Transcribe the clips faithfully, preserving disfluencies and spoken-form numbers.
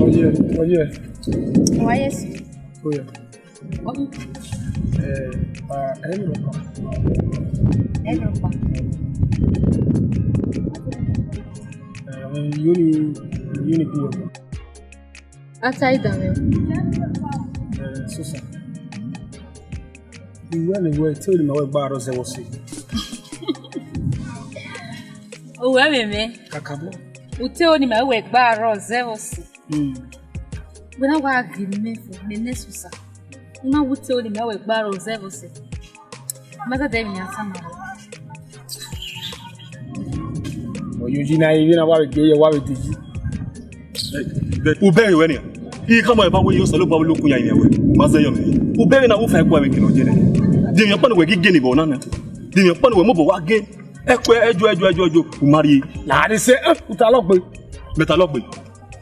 Oh yeah, oh yeah. Why yes? Oh yeah. Eh, ah, ẹnrọkpa. Ẹnrọkpa. Eh, uni, uni bi ọkpa. Ata idanmwẹ. Eh, sosa. Iwẹ ne wẹ te oni ma wẹ gba rọ zẹ vbọ sẹ. Owẹ mẹ mẹ. Kakabọ. Ute oni ma wẹ gba rọ zẹ vbọ sẹ. Hmm. Wẹ na wa ghi mẹ fo, mẹ ne sosa. Una wu te oni ma wẹ gba rọ zẹ vbọ sẹ. Ma zẹ dẹ mi asa ma. Oyoji na yi na wa vbe gbe ye wa vbe deji. Ubẹghe wẹ nian. I khama eva wẹ ye Osanobua vbe lokun ya yin wẹ. Ma zẹ yọ mẹ. Ubẹghe na wo fa ẹkua vbe kene ọ ye nẹ. Di emwi ọkpa ne wẹ ghi gele vbe ọna nẹ. Di emwi ọkpa ne wẹ mobọ wa gele. Ẹkue, ẹjo, ẹjo, ẹjo, ẹjo. U ma rrie. La ni sẹ, eh, u ta lọ gbe. Mẹ ta lọ gbe.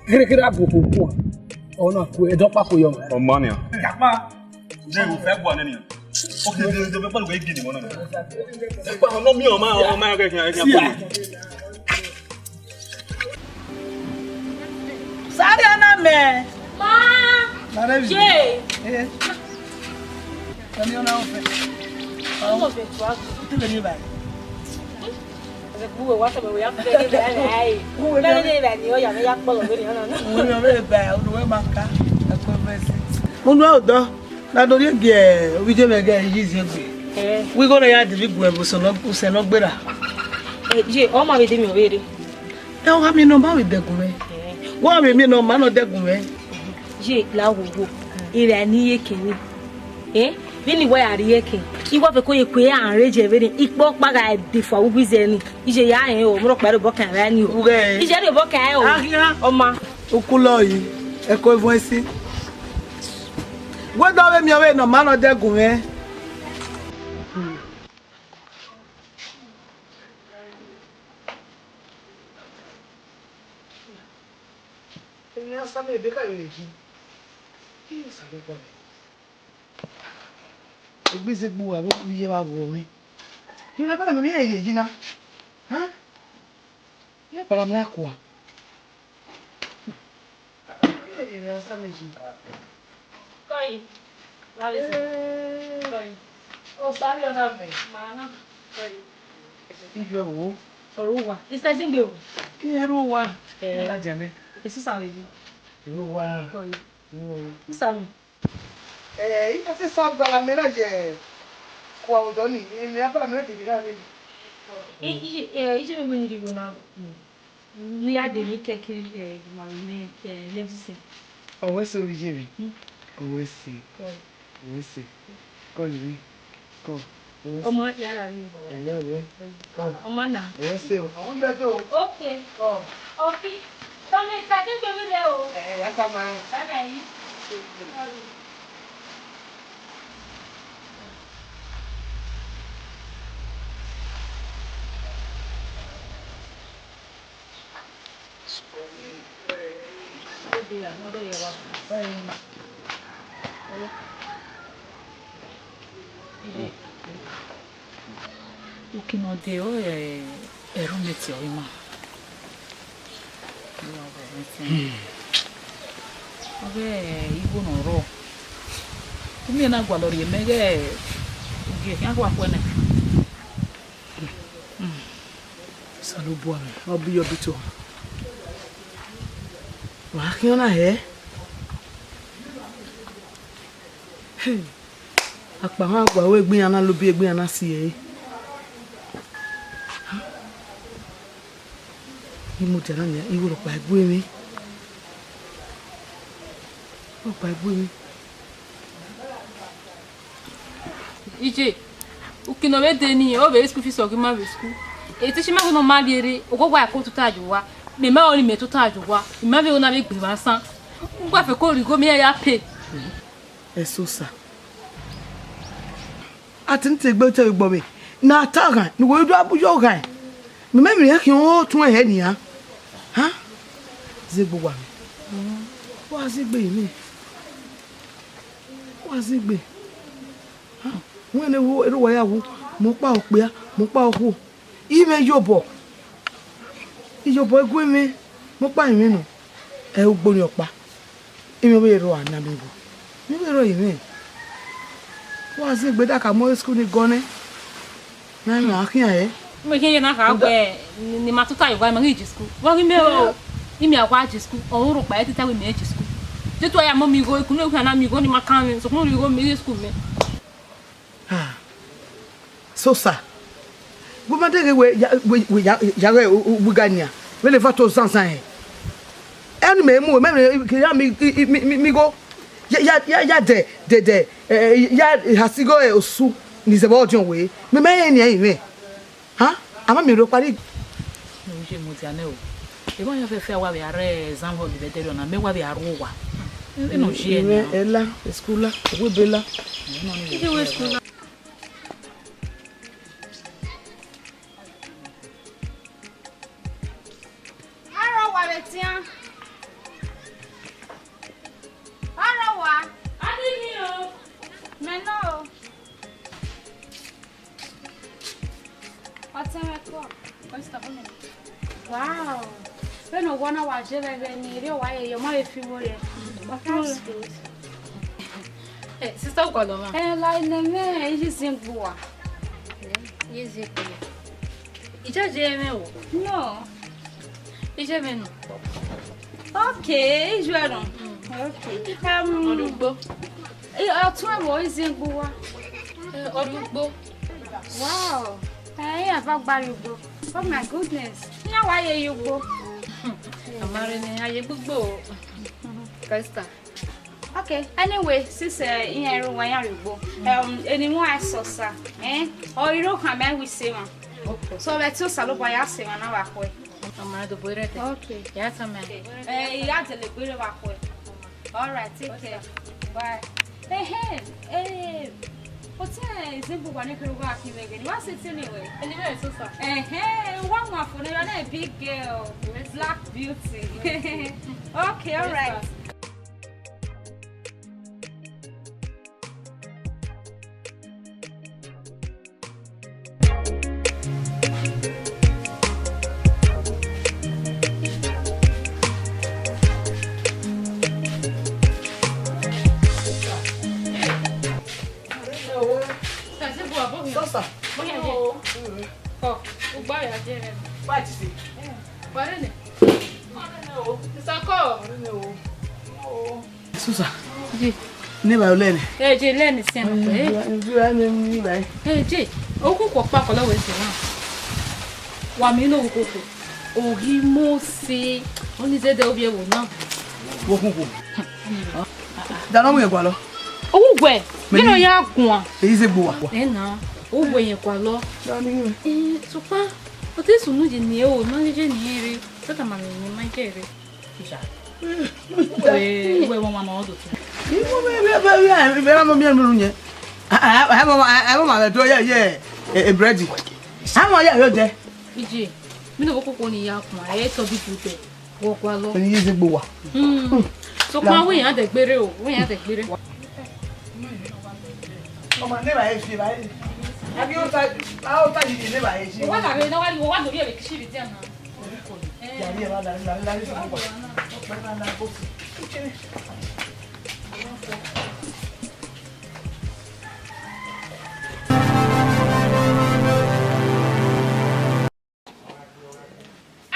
Kere kere agboko kuan. Ọna ku ẹdẹ ọkpa ko yọ. Ọ ma nian. Kakpa. Ǹjẹ́ o fẹ́ gbọ́ nínú yẹn? Ó kì í di ọjọ́ pẹ́pẹ́ lóògùn igi nìmọ́ náà. Ẹ pa ọ̀nà mi ọmọ ọmọ ẹgbẹ́ kí n kí n pè é. Sáré ọ̀nà mẹ́. Ma. Mare bi. Ṣé? Eh. Ẹni ọ̀nà ọ̀fẹ́. Ọmọ bẹ̀ tó a. Ó tẹ̀lé mi báyìí. Uwẹ wa sẹ mẹ wẹ ya fẹ ne vbe a ra ẹre. Uwẹ ne vbe ni ọ ya vbe ya kpọlọ vbe ni ọna. Uwẹ ne vbe ba unu wẹ ma ka. Ẹkọ vẹ si. Unu odọ. Na do rhie gie ovbi iye mwẹ ghẹ yi ziengbe. Eh. Wẹ igho na ya dẹ vbe gu ẹvbo sẹ nọ, usẹ nọ gberra. Eh, ye, ọ ma vbe de miẹn ọvbehe rre. Ẹ, ọ gha miẹn ne ọ ma vbe dẹgun mwẹ. Eh. Wa vbe miẹn ne ọ ma nọ dẹgun mwẹ. Ye, la wo wo. Erha ne I ye kẹ ni. Eh? Vbene I wa ya rrie kẹ, I wa fẹ ko ye kue a rre je vbene ikpọ ọkpa gha de fua uwu ize ni. Iye ya rẹn o, mẹ rhọkpa ẹre obọ kan vbe ni o. Ughẹ. Iye ẹre obọ kan o. Aghian. Ọ ma. Ukulọ yi, ẹko evun ẹsi. Wẹ dọ vbe miẹn ọvbehe ne ọ ma nọ dẹgun mwẹ. Emwi ne a sa mẹ ebe ka vbe re yi. Ih, Osanobua mẹ. Egbe izegbe uwa vbe iye vbe vbo mwẹ. Ina bẹghe ne ọ rhie ye yi na. Ha? Ye para mẹ akua. Ina sa mẹ yi. Kọyi. Lavisi. Eh. Kọyi. Osa rhie ọna mẹ. Ma na. Kọyi. Iyọ wo. Ọre uwa. Isẹ dingbe o. Iye ru uwa. Eh. La jẹ mẹ. Esisa vbe yi. Ru uwa. Kọyi. Ru. Isa mi. Eh, I ka sẹ sa gbala mẹ na ye kua odọ ni, emwi a gbala mẹ na dede na vbe ni. I, i, eh, iye mwẹ wẹ ne I rhie igho na, ne I ya de emwi kẹki, eh, ma vbe mẹ, eh, Levison. Ọ wẹ sẹ ovbi iye mwẹ. Hmm. Ọ wẹ sẹ. Kọ. Ọ wẹ sẹ. Kọ ni. Kọ. Ọmọ ya ra ri. Ẹyẹ rẹ. Kọ. Ọmọ na. Ẹ sẹ o. Àwọn ń bẹ tó. Ok. Kọ. Ọfi. Tọ́mi, ìtàgé gbèrú lẹ o. Ẹ, ẹ, ẹ ká máa. Bye bye. Uki ne ọ dee ọre ẹrọ mẹ tie ọre ima. Ọ ghe igho ne ọ rrọọ. U miẹn na gualọ rhie mẹ ighẹ ugie khian rhua khuẹ nẹ. Osanobua mwẹ, ọ biẹ obito. Wa khian na hẹ? Akpawhan gua ru egbe iran na lobi egbe iran na si ẹre. Imudia na nia, igho rhọkpa i gu mwẹ. Rhọkpa i gu mwẹ. Iye, uki ne ọ vbe dee nii, ọ vbe re school fees ọ ghi ma vbe school. Eteacher ma wẹ ne ọ ma rhie rre, oghogho a ko tota ye owa. Mẹ ma ọnii mẹ tota ye owa. I ma vbe igho na vbe gbe emwa asan. U gha fẹ ko rhie igho mẹ iran ya pay. Ẹsosa. A te ne te egbe te vbe gbọ mwẹ. Ne a ta ghan, ne uwẹ do abu yọ ghan. Mẹ mẹ vbe khian otun ẹhẹ nian. Ha? Zegbe uwa mwẹ. Wa zegbe mwẹ. Wa zegbe. Ha? Wẹ ne erha uwa ya wu, mẹ ọkpa okpia, mẹ ọkpa okhuo. I mwẹ iyobọ. Iyobọ i gu mwẹ, mẹ ọkpa i mwẹ nọ. Ẹ ugbo ni ọkpa. I mwẹ vbe rrọọ a na mẹ vbo. I mwẹ vbe rrọọ i mwẹ. Wa zegbe da ka mu school ni gọ nẹ. Na mwẹ a khian ẹre. Mẹ khian ye na kha wẹ ne ima tota ye owa, ima ghi je school. Vbọ ghi mẹ o, imi a wa je school, ọ ru rhọkpa, ẹ te ta wẹ mẹ je school. Jesu a ya mọ mi igho, ikunu ewu khian na mi igho ne ima kan mwẹ, sokpan u rhie igho mẹ ye school mẹ. Ah, Sosa, wẹ ma deghẹ wẹ ya, wẹ, wẹ ya, ya ghẹ u, u, wiga nian, vbene eva to zanzan hẹ. Ẹn, mẹ mu, mẹ, mẹ, ya mi, i, i, mi, mi, mi igho, ya, ya, ya, ya dẹ, dẹ, dẹ, eh, ya ha si igho, eh, osu, ni zẹ vbe ọdiọn wẹ, mẹ, mẹ rẹn nian rinmwẹ. Ha? A ma miẹn rre okpari. Ne u ye mudia nẹ o. Emwa ya fẹfẹ a wa vbe a rre exam hall vbe ẹdẹrriọ na, mẹ wa vbe a rre owa. Ẹ nọ ye ẹre. Ẹla, school la, wẹ ebe la. Ẹ nọ ni wẹ school la. Arọ wa vbe tian. Arọ wa. A di ni o. Mẹ nọ o. Ọtẹn mwẹ kọ. Wow. Vbene owa na wa je vbe ẹghẹ ni, erriọ wa ye, ọ ma vbe fi igho rẹ. That's good. Eh, sister, u gualọ mwa? Eh, la nẹ mwẹ, iye ziengbe uwa. Iye ziengbe. Ijaje mwẹ o. No. Ije mwẹ nọ. Okay, iju ẹrọ. Okay. Um, Ọdugbo. Ọtun ẹvbo iziengbe uwa. Eh, Ọdugbo. Wow. Eh, iran eva gba ye ugbo. Oh my goodness. Iran wa ye ye ugbo. Amare ne a ye gbogbo o. Kesta. Okay, anyway, since uh, iran ru wa iran rugbo, um, eni mu a sosa, eh? Ọ iro khan mẹ wi se ma. So, vbe ẹtin Osanobua ya se ma na wa khuẹ. Ama do bore te. Okay. Ya sa mẹ. Eh, ya dele bore wa khuẹ. All right, take care. Bye. Hey, hey, hey. What's your example when you go back in again? What's it anyway? Anyway, so far. Eh, hey, one more for you, a big girl, black beauty. Okay, all right. Sosa. Bóyá jẹ. Ọ, ugba ya jẹ. Wá ti sè. Wàrẹ́ nẹ. Ìsakọ. Sosa. Ji. Ne ba lẹ nẹ. Ẹ je lẹ nẹ sẹ nọ pẹ. Ẹ je. Okwu kọ pa kọlọ wẹ sẹ na. Wa mi no okwu kọ. Oghi Mose. Oni zede obi ewo na. Okwu kọ. Dana mu yẹn gualọ. Owuwẹ, mẹ ghe ne ọ ya guan. Eyi ze gbe uwa. Ẹ na, owuwẹ yẹn gualọ. Dana mu yẹn. Ẹ, sokpan, ọ te sunu ye ne o, ma ghe ye ne rre. Tata ma mi ni ma ye rre. Iya. Wẹ, wẹ wọn ma nọ do tu. Imu mi bi bi bi bi ra mo mi enu yẹn. Ai mo ma ai mo ma do ye ye e bread. Ai mo ya yo de. Ije, mi no koko ni ya kun, ẹ tọ bi tu te. Wọ kua lọ. Ẹni yé zegbe wa. Hmm. So, pa wẹ yẹn dẹ gbére o, wẹ yẹn dẹ gbére. Ọmọ ne ba e fi ba e. Abi o ta, a o ta yi ne ba e fi. Wa la be na wa wa no ye be kisi bi dia na. Ya bi e ba la la la. Ọpẹ na na ko.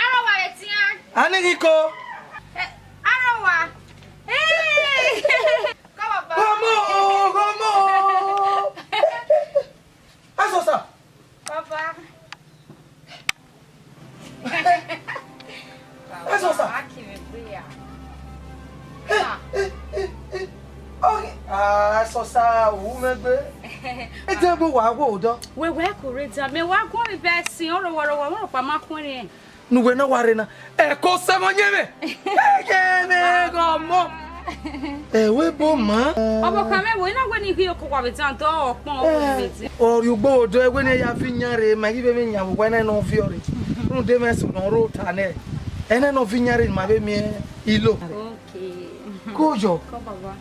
Arọwa ẹtian. Anighi ko. Eh, arọwa. Eh. Kọ baba. Gọmọ o, gọmọ o. Asosa. Baba. Asosa. Baba, a kiri gbe ya. Eh, eh, eh, eh. Ogi, ah, Asosa, u mwẹ gbe. Ede bu wa wo odọ. Wẹ wẹ kure dia, mẹ wa guọnmwi vbe ẹsin ọrọwọrọwọ, ọmọ ọkpa ma khuẹnrẹn. Ne uwẹ na wa rre na, ẹko sẹ vbe ọyẹnmwẹ. Ẹyẹnmwẹ ghe ọmọ. Ẹvbo ebo ma. Ọvbokhan mwẹ wo, I na wẹ ne I ghi oko wa vbe dan dọ ọkpọn ọvbo vbe di. Ọ rhie ugbo odọ, wẹ ne ya fi yan rre, ma ghi vbe mwẹ yan vbe uwa, ẹna ne ọ viọ rre. Rhunmwuda mwẹ sẹ ne ọ rre ota nẹ. Ẹna ne ọ fi yan rre, ma vbe miẹn ilo. Okay. Koyọ. Kọ baba.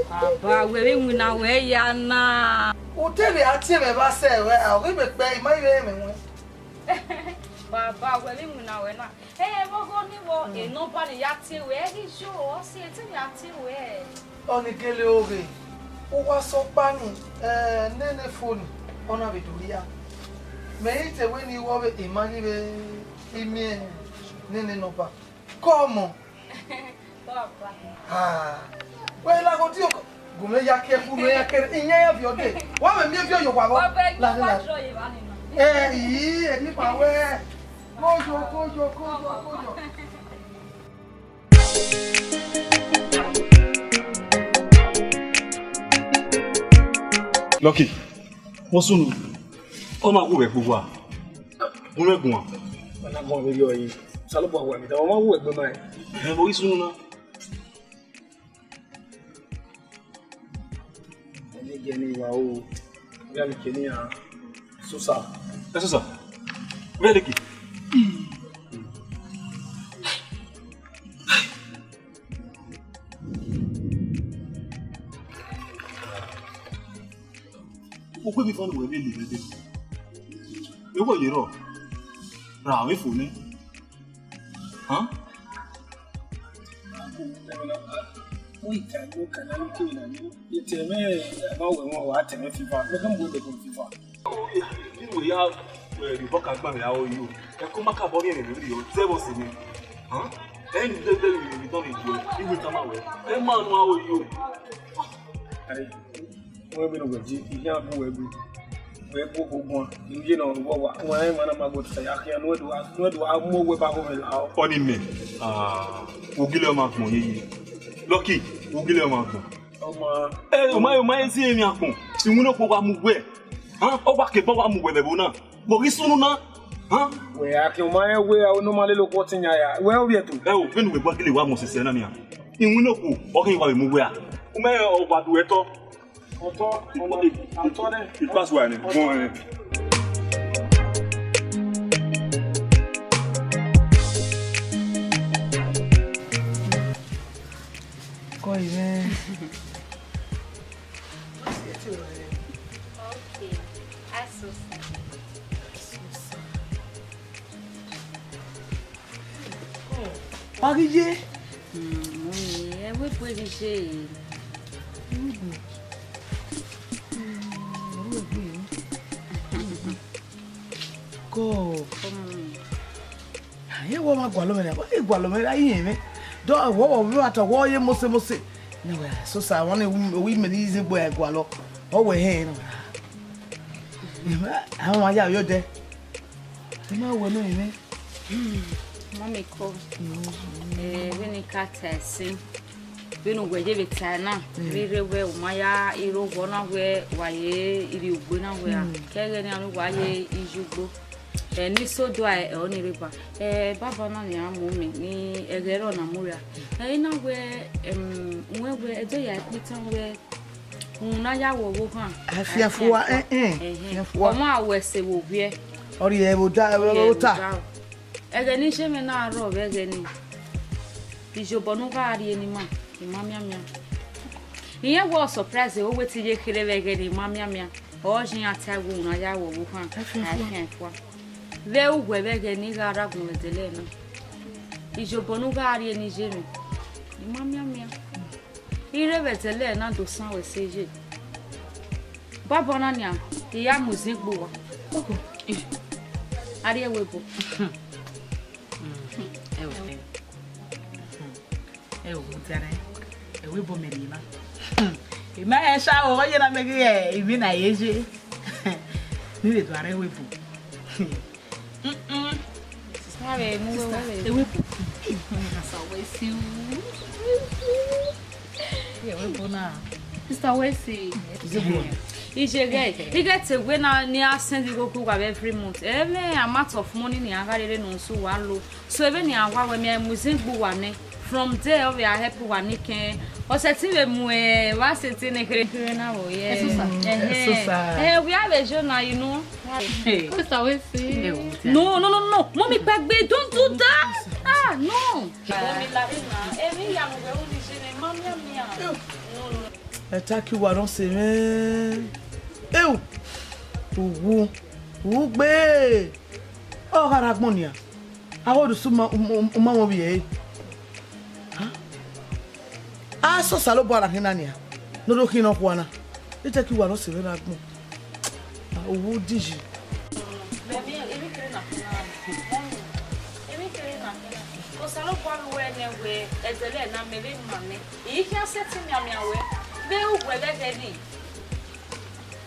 Baba, wẹ vbe winna wẹ ya na. U te vbe a tie mwẹ vbe asẹ ruẹ, a ghi vbe kpẹ, I ma i vbe mwẹ ruẹ. Baba, wẹ vbe winna wẹ na. Ẹ, vbe ọghe ni vbọ, enọba ne ya tie ruẹ, ẹ ghi yo, ọ si, e te ya tie ruẹ. Ọni gele oghe, u wa sẹ ọkpa ni, ẹ, nene fo ni, ọ na vbe do rhia. Mẹ i te wẹ ne I wẹ ọvbe, I ma ghi vbe imiẹn nene nọmba. Kọ ọmọ. Baba. Ah. Wẹ la go di oko. Gu mẹ ya ke ku mẹ ya ke iyan ya viọ de. Wa mẹ miẹn viọ yo wa vbọ. Baba, ẹ ghi wa jọ ye vba ni na. Ẹ, i, ẹ ni pa wẹ. Koyo, koyo, koyo, koyo. Lucky, what's wrong? Ọ ma wu vbe ẹgbẹ uwa. Gun mẹ guan. Ọna guan vberriọ yi. Osanobua wa mi da, ọ ma wu ẹgbẹ ma. Ẹ, vbe ọ ghi sunu na? Ẹni gẹ ne I wa o. Ya ni keni ya. Sosa. Ẹ Sosa. Where Leke? Okue mi fọnọ wẹ vbe lele ẹdẹ. Ewọ yerọ. Ra vbe fo nẹ. Hàn? Wẹ ka gbe okana ni ke na ni. Etẹmẹ, ẹ ma wẹ wọn, wa tẹmẹ fifa. Mẹ ka mu wẹ dẹkun fifa. Ni wẹ ya, Ẹre vbọ ka gba mwẹ aro yo. Ẹko ma ka bọ rhiẹnrhiẹn vberriọ, zẹ vbọ sẹ nẹ. Hàn? Ẹ ni dede vbe vbe dọn vbe juẹ, I wẹ tama wẹ. Ẹ ma nu aro yo. Wẹ vbene wẹ ji, I khian bu wẹ gbe. Wẹ bu oguan, I ye nọ vbọ wa. Wẹ rẹn emwa na ma gbe otọ ya khian, ne wẹ do wa, ne wẹ do wa mu owẹ ba gho mwẹ lahọ. Ọni mẹ, ah, wo gele ọmwa agbọn yeye. Lucky, wo gele ọmwa agbọn. Ọmwa. Ẹ, u ma, u ma si emwi agbọn. Iwinna okhuo wa mu wẹ. Hàn? Ọ wa ke bọ wa mu wẹ vbe ẹvbo na. Vbe ọ ghi sunu na? Hàn? Wẹ a ke ma rẹn wẹ ne ọ ma lele okhuo ọtẹn yan ya. Wẹ ovbi ẹto. Ẹ o, vbene uwẹ gua gele wa mu ọsẹsẹ na nian. Iwinna okhuo, ọ ghi wa vbe mu wẹ a. U ma rẹn ọ wa du ẹtọ. Ọtọ, ọtọ nẹ. Ipasu wa nẹ, gbọn ẹn. Kọ ivẹ. Okay, asosa. Wa ghi ye? Mm, mummy, ẹ wẹ bu ghi ye. God. Come on. Ayen wọ ma gualọ mwẹ na, wa i gualọ mwẹ ra, I yẹn mwẹ. Dọ wọ wọ vbe ta wọ ye mose mose. Ne wẹ so sa wan ne wi mẹ ni zin gbe gualọ. Ọ wẹ hẹn na. Àwọn ọmọ ya yo dẹ. Ẹ ma wẹ nọ mwẹ. Mummy ko. Eh, vbene I ka ta ẹse. Vbene uwẹ ye vbe tae na, rhirhi wẹ u ma ya rre owa na wẹ wa ye rrie ugbe na wẹ a, ke ẹghẹ nian ne uwa ye iye ugbo. Ẹ, ne I so do a, ẹ, ọni rre ba. Ẹ, baba na nian mu mẹ, ne ẹghẹ rrọọ na mu rria. Ẹ, I na wẹ, em, wẹ wẹ, ẹdẹ ya kpe itan wẹ, uhunmwu ne a ya wẹ ọvbokhan. Afianfua, ẹhẹn, ẹhẹn. Afianfua. Ọmwa wẹ ẹse vbe ovbiẹ. Ọ rhie vbe odaro, ọ rhie vbe ota. Ẹghẹ ne I ye mwẹ na rrọọ vbe ẹghẹ nii, iyobọ ne u gha rrie ne ima, I ma mianmian. Irẹn wẹ ọ surprise, ọ wẹ te I ye kherhe vbe ẹghẹ nii, I ma mianmian. Ọ ye iran ta ẹwu na ya wẹ ọvbokhan, afianfua. Vbe uwẹ vbe ẹghẹ ne I gha rre agbọn vbe ẹdẹlẹ na, iyobọ ne u gha rrie ne I ye mwẹ, I ma mianmian. I rre vbe ẹdẹlẹ na do san wẹ ẹse ye. Baba na nian, I ya mu izin gbe uwa. A rrie ẹvbo ebo. Ẹ o, ẹ o, mo ti ara ẹ, ẹvbo ebo mẹ rhie na. I ma rẹn sha o, ọ ye na mẹ ghi ẹ, emwi na ye ye. Ne I vbe do a rre ẹvbo ebo. Mm-mm. Wa vbe mu wẹ, wa vbe. Ẹvbo ebo. Asa wẹ si u. Ẹvbo ebo na. Sister Wesi. Iye ghẹ, I ghẹ te wẹ na ne a send igho gbe uwa vbe every month. Every amount of money ne a gha rere ne usu wa lo. So vbene a wa wẹ mẹ mu izin gbe uwa nẹ. From there, ọ vbe a help uwa ni kẹn. Ọ sẹtin vbe mu, eh, vbe a sẹtin ne kherhe kherhe na vbe ye. Ẹsosa. Ẹhẹn. Ẹsosa. Eh, we have a show now, you know. Hey. Sister Wesi. No, no, no, no. Mommy, gbagbe, don't do that. Ah, no. Mommy, love it now. Every young girl who is in a mommy, mommy. No, no. Ẹ ta ki uwa rẹn ọse mwẹ. Ewu. Uwu. Uwu gbe. Ọ gha rre agbọn nian. Aro do su ma, ma, ma mwẹ ovbi ẹre. A sẹ Osanobua na khin na nian, ne ọ do khin ne ọ khua na. I te ki uwa rẹn ọse mwẹ rre agbọn. Uwu dinyi. Mẹ, mẹ, emwi kere na khin na. Emwi kere na khin na. Osanobua wẹ nẹ wẹ, ẹdẹlẹ na mẹ vbe ma mẹ. I khian sẹtin mianmian wẹ, vbe uwẹ vbe ẹghẹ nii.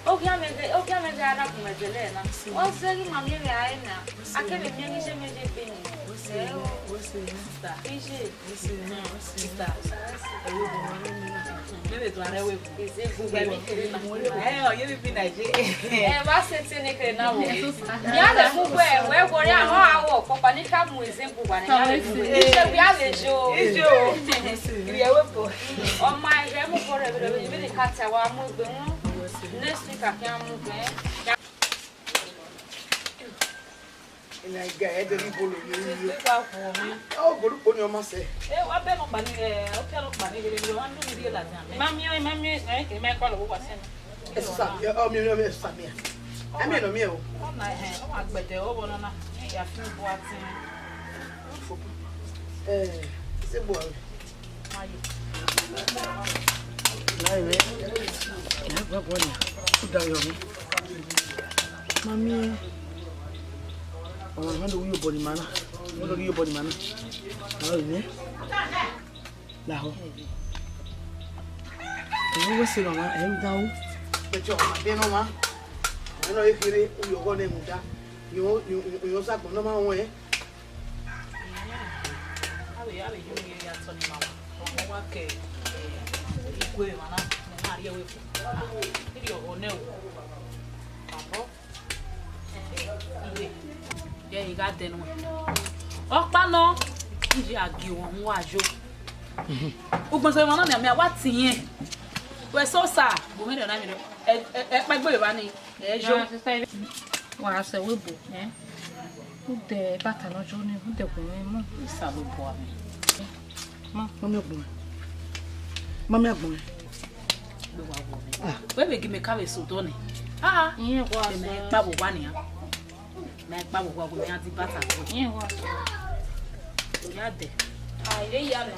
Ogiamwẹ ghe, ogiamwẹ ghe a rre agbọn vbe ẹdẹlẹ na. Ọ zẹ ghi ma miẹn vbe a re na. A kevbe miẹn ne iye mwẹ ye egbe nii. Ẹ o. Iye. Sister, ẹ wo bu ọmọ mwẹ na. Mẹ vbe do a rre ẹvbo ebo. Ẹ, ọ ye vbe bi na je. Ẹ, wa sẹtin ne kere na wo. Ya lẹ mu wẹ, wẹ wọrẹ ahọn awọ, kọkpa ni ka mu eze bu wa ne ya lẹ mu. Iye wi a lẹ jo. Iye o. Ri ẹvbo ebo. Ọ ma ghẹ mu bọ rẹ vbe, vbe, vbe ka ta wa mu egbe wọn. Next week a khian mu egbe. Ina iga ẹdẹ ni bolo ni oyi. Ọ bolo kpo ni ọma sẹ. E wa bẹ nọ kpa ni, ẹ, ọ kẹ nọ kpa ni gele ni wa ndu ni rie la jan. Ma mi, ma mi, ẹ, ke ma kọ lo wa sẹ. Ẹ sisa, ọ mi, ọ mi, ẹ sisa mi. Ẹ mi nọ mi o. Ọ na, ẹ, ọ ma gbẹdẹ, ọ bọ nọ na. Ya fi bu atin. Ẹ, se bu a. Mami, Ọmwa ne ọ do ghi ye obọ ne ima na, ọ do ghi ye obọ ne ima na. Lahọ. Ẹmwẹ wẹ sẹ mama, ẹ i dan ru. Bẹtẹ ọmwa de nọ ọmwa. Ọmwa nọ kherhe, u ye ọghọ nẹ rhunmwuda. Irẹn, irẹn, irẹn ọsa agbọn ne ọ ma ruẹn. Avbe, avbe ye unu ye ya tọ ne ima wa. Ọ wa ke, eh, igue emwa na, ne ọ ma rhie ẹvbo fo. Ah, I rhie ọghọ nẹ o. Abọ. Iye, ye I gha dẹ nuẹn. Ọkpa nọ, I ya gie uwa uwa yo. Ugbẹn sẹ emwa na nian, mẹ a wa tie irẹn. Wẹ so sa, bu mwẹ rẹ na mi rẹ. Ẹ, ẹ, ẹ kpa egbe evba ni, ẹ yo. Wa sẹ wẹ bo, eh? Udẹ bata nọ yo ni, udẹ gun mwẹ mọ. Osanobua mwẹ. Ma, ma miẹn ọgbọn mwẹ. Ma miẹn ọgbọn mwẹ. Wẹ wa wọ mwẹ. Ah. Wẹ vbe gi mẹ ka vbe sẹ odọ nẹ. Ah, ah. Iẹn wa sẹ. Mẹ kpa vbe owa nian. Mẹ kpa vbe owa, wẹ mẹ a di bata. Iẹn wa sẹ. Ya dẹ. Ah, ire ya na.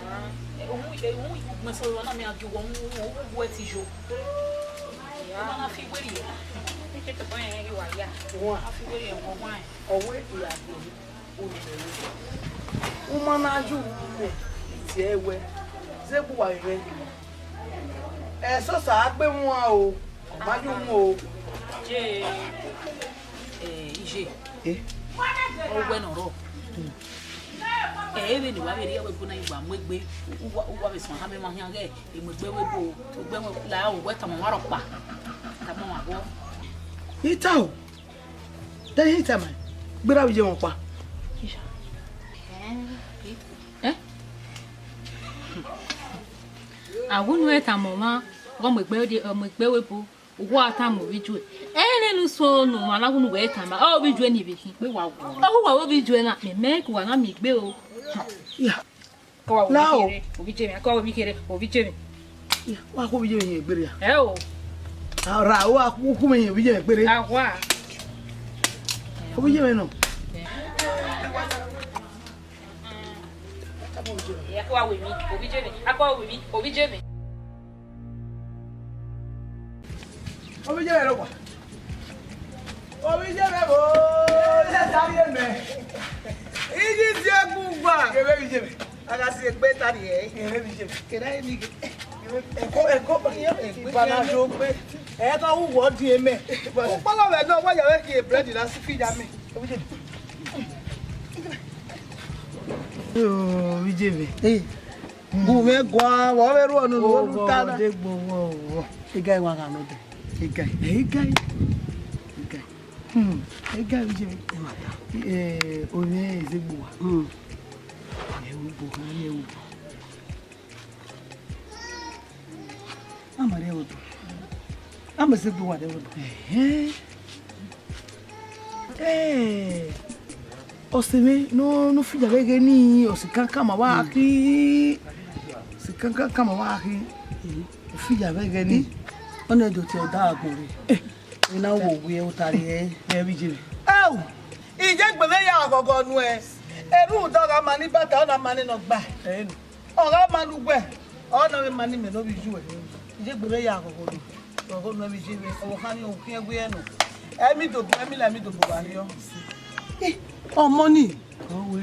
Ohun, ohun, mẹ sẹ ọna mẹ a gi wọ mu, ohun wẹ ti yo. Ọna na fi weri. Ike to bọ yẹn wa ya. Wa. A fi weri wọ wa. Ọwẹ ya dẹ. Uma na ju mwẹ, tie wẹ, zẹ gbe uwa vbe mwẹ. Ẹsosa gbe mwẹ o, ọ ma ju mwẹ o. Iye, eh, iye. Eh? Ọ wẹ ne ọ rrọọ. Ẹ, vbene wa vbe rhie ẹvbo ebo na, wa mu egbe, uwa, uwa vbe suẹn khama emwa khian ghẹ, e mu egbe ẹvbo ebo, egbe ẹvbo la, wẹ tama ọmwa rhọkpa, tama ọmwa vbọ. Ita o. Te I tama, gberra vbe iye mwẹ ọkpa. Eh? A wẹ unu ẹ tama ọmwa, ọ mu egbe, ọ mu egbe ẹvbo ebo, uwa tama ovbi ijuẹ. Ẹ nene usun ne uwa na wẹ unu wẹ tama, ọ ovbi ijuẹ ni vbe khin. Gbe wa wọ. Ọ wẹ uwa vbe ovbi ijuẹ na, mẹ, mẹ ke uwa na miẹn egbe o. Ya. Kọ wa wo mi kere, ovbi iye mwẹ, kọ wa wo mi kere, ovbi iye mwẹ. Wa kọ ovbi iye mwẹ hin egbe rria. Ẹ o. Ra, wa kọ ovbi iye mwẹ hin egbe rria. A wa. Ovbi iye mwẹ nọ. Ẹ kọ wa wo mi, ovbi iye mwẹ, a kọ wa wo mi, ovbi iye mwẹ. Ovbi iye mwẹ rọ wa. Ovbi iye mwẹ vbo, lẹ da rhie mẹ. Iji tie gu gba. Kevbe ovbi iye mwẹ. A gha si egbe ta rhie. Kevbe ovbi iye mwẹ. Kere eni. Ẹko, ẹko, igbana yo gbe. Ẹ ka wu wọ die mẹ. Ukpọlọ vbe nọ, wa ya vbe gie bread na si fi ya mẹ. Ovbi iye mwẹ. Ovbi iye mwẹ. Eh. Gu mwẹ guan, vbe ọ vbe rhuọ ne unu vbe unu ta na. Ọgọ, ọgọ, ọgọ. Iga i wa gha nọ dẹ. Iga i, iga i. Iga i. Hmm. Iga i vbe iye mwẹ. Eh, ovbi mwẹ Ezegbuwa. Hmm. Ẹ wu bo, a rhie wu bo. A ma rhie wu bo. A ma Ezegbuwa rhie wu bo. Ẹhẹn. Eh, ọse mwẹ ne ọ, ne ọ fi ya vbe ẹghẹ nii, ọse kankan ma wa khin. Ọse kankan ma wa khin. Ọ fi ya vbe ẹghẹ nii. Ọna do tie ọdọ agbọn rre. Eh. I na wo wiẹ ota rhie. Ẹ vbe iye mwẹ. Au! Iye gbe mwẹ ya ghọghọ nuẹn. Erhunmwuda ọ gha ma ni bata, ọ na ma ni nọ gba. Ẹ nọ. Ọ gha ma ne uwẹ, ọ na vbe ma ne imẹ ne ovbi ijuẹ. Iye gbe mwẹ ya ghọghọ nuẹn. Ghọghọ nuẹn vbe iye mwẹ. Ọvbokhan ni ọ khiẹn wẹ nọ. Ẹ mi dobo, ẹ mi la, ẹ mi dobo gha rriọ. Eh, ọmọ ni. Owe.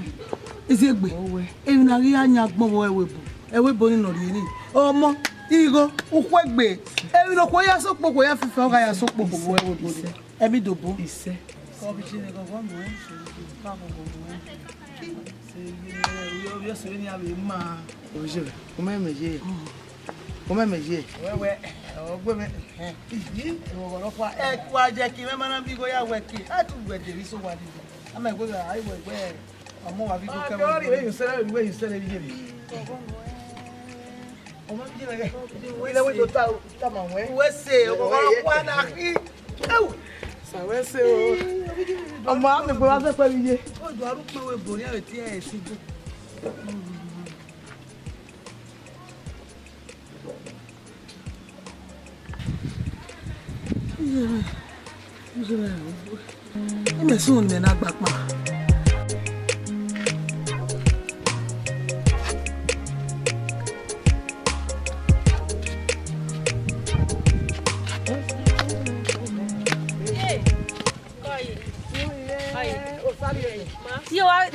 Eziegbe. Owe. Emwi ne a ghi ya yan agbọn vbe ẹvbo ebo. Ẹvbo ebo ni ne ọ rhie ni. Ọmọ, igho, ukhuegbe. Emwi ne okhuo ya sokpokhuo ya fifa, ọ gha ya sokpokhuo vbe ẹvbo ebo ni. Ẹ mi dobo. Isẹ. Kọ vbe iye mwẹ ghọghọ nuẹn, ka ghọghọ nuẹn. Sẹ vbe ne ovbi ọse vbene a vbe ma. Ovbi iye mwẹ, u ma mẹ ye. U ma mẹ ye. Wẹ, wẹ, ọ gbe mwẹ. Iji, ghọghọ nọkpa. Ẹ wa jẹ ke mwẹ ma na vbe igho ya wẹ ke. A tu wẹ de vbe iso wa dede. A ma wẹ, a wẹ, wẹ, ọmọ wa vbe igho kẹ wẹ. Ghọghọ nuẹn, wẹ ye usẹ, wẹ ye usẹ vbe iye mwẹ. Ọmọ mi jẹ mẹ ghẹ. Ilé wẹ do ta, ta ma wẹ. Wẹ sẹ, ọmọ wa wa na khi. Ewu. Sa wẹ sẹ o. Ọmọ a mi gbe wa sẹ pẹlú iye. O do arúgbó wẹ bò ní ẹ̀rẹ̀ tí ẹ sì gbó. Imẹ sun nẹ ne a gba kpa. Osari ẹre. Iye wa,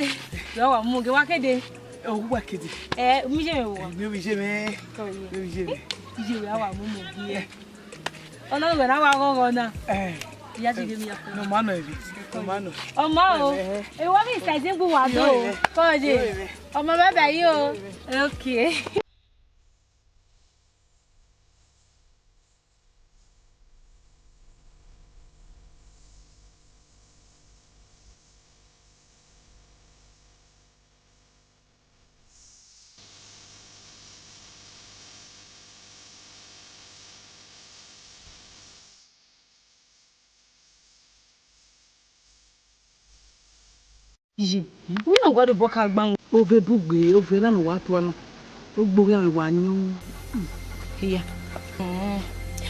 ya wa mu ge wa kede. Owa kede. Eh, mi je me wa. Mi je me. Ko ye. Mi je me. Iye wa wa mu mu ge. Ọna wẹ na wa ghọghọ na. Eh. Ya ti ge mi ya. No ma nọ evi. No ma nọ. Ọmọ o. Eh, eh. E wa bi sa zin gbu wa do. Yo, eh. Ko ye. Yo, eh. Ọmọ baba yi o. Okay. Iye, wẹ na wa rhe obọ ka gban. Ovbe bugbe, ovbe na ne uwa tua na. Ogbe oghian mwẹ wa yan. Iya.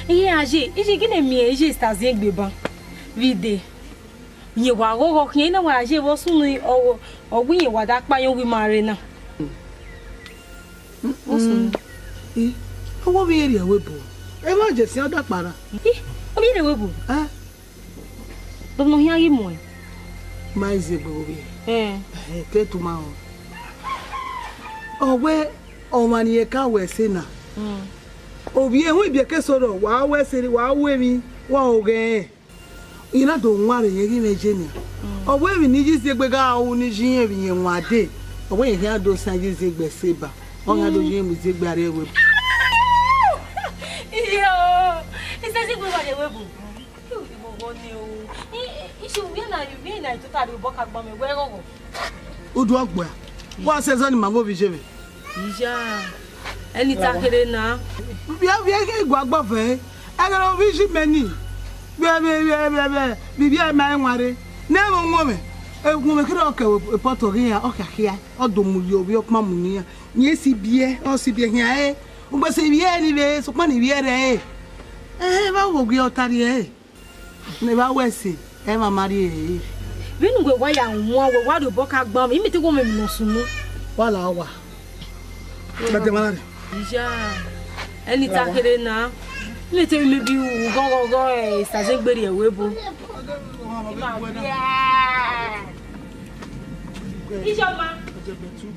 Iye, a je, iye gele miẹn iye sa zin egbe ban. Vbe ide. Rẹn wa ghọghọ khian, I na wa je vbe ọ sunu ọghe, ọghe irẹn wa da kpa yan uwu ima rre na. Vbe ọ sunu. I, ọghe ovbi rhie ẹvbo ebo. Emwa Jesi ọ dakpa ra. I, ovbi rhie ẹvbo ebo. Eh? Dọmọ khian ghi muẹn. Ma i zẹ egbe ovbi ẹre. Eh. Eh, ke tu ma họn. Ọ wẹ ọmwa ne irẹn ka wẹ ẹse na. Mm. Ovbi ẹre, hu ibiẹke sẹ orọ, wa wẹ ẹse, wa ru emwi, wa ru oghẹ rẹn. I na do wanrẹn yẹn ghi mwẹ je nian. Mm. Ọ wẹ emwi ne I ye iziegbe gha ru ne I ye irẹn vbe iyẹn wan dee. Ọ wẹ rẹn khian do san iye iziegbe ẹse ba. Ọ khian do ye irẹn mu iziegbe a rhie ẹvbo ebo. Iyo, I sẹ iziegbe wa rhie ẹvbo ebo. Ivbi ghọghọ ni o. I, I, I si uvie na, uvie na tota rhie obọ ka gban mẹ wẹ ghọghọ. Udu ọgbua. Wa sẹ ẹzọ ne ima vbe ovbi iye mwẹ. Iya, ẹni ta kherhe na. Vbe, vbe ghi gua gbọvẹn, ẹghẹ ne ovbi iye mẹ ni, vbe, vbe, vbe, vbe, vbe, vbe, vbe ma ẹwaẹn rre, ne ẹmwẹ ọmọ mwẹ, ẹmwẹ mwẹ kherhe ọ ke vbe pot ọ ghi ya, ọ khiakhia, ọ do mu ye ovbi ọkpa mu ne iran. Rẹn si biẹ, ọ si biẹ khian ẹre, ugbẹn sẹ ivbi ẹre ni vbe, sokpan ne ivbi ẹre ẹre. Ẹhẹn, vbe a wo gie ọ ta rrie ẹre. Ne evba wẹ ẹse, ẹ ma ma rrie ẹre. Vbene uwẹ wa ya wan, wẹ wa rhie obọ ka gban mwẹ, imẹ te wẹ mẹ emwi ne ọ sunu. Wa la owa. Bẹtẹ ma na rre. Iya, ẹni ta kherhe na. Imẹ te imẹ bi ru ghọghọghọ, ẹ, Isazegbe rhie ẹvbo ebo. Ijeoma.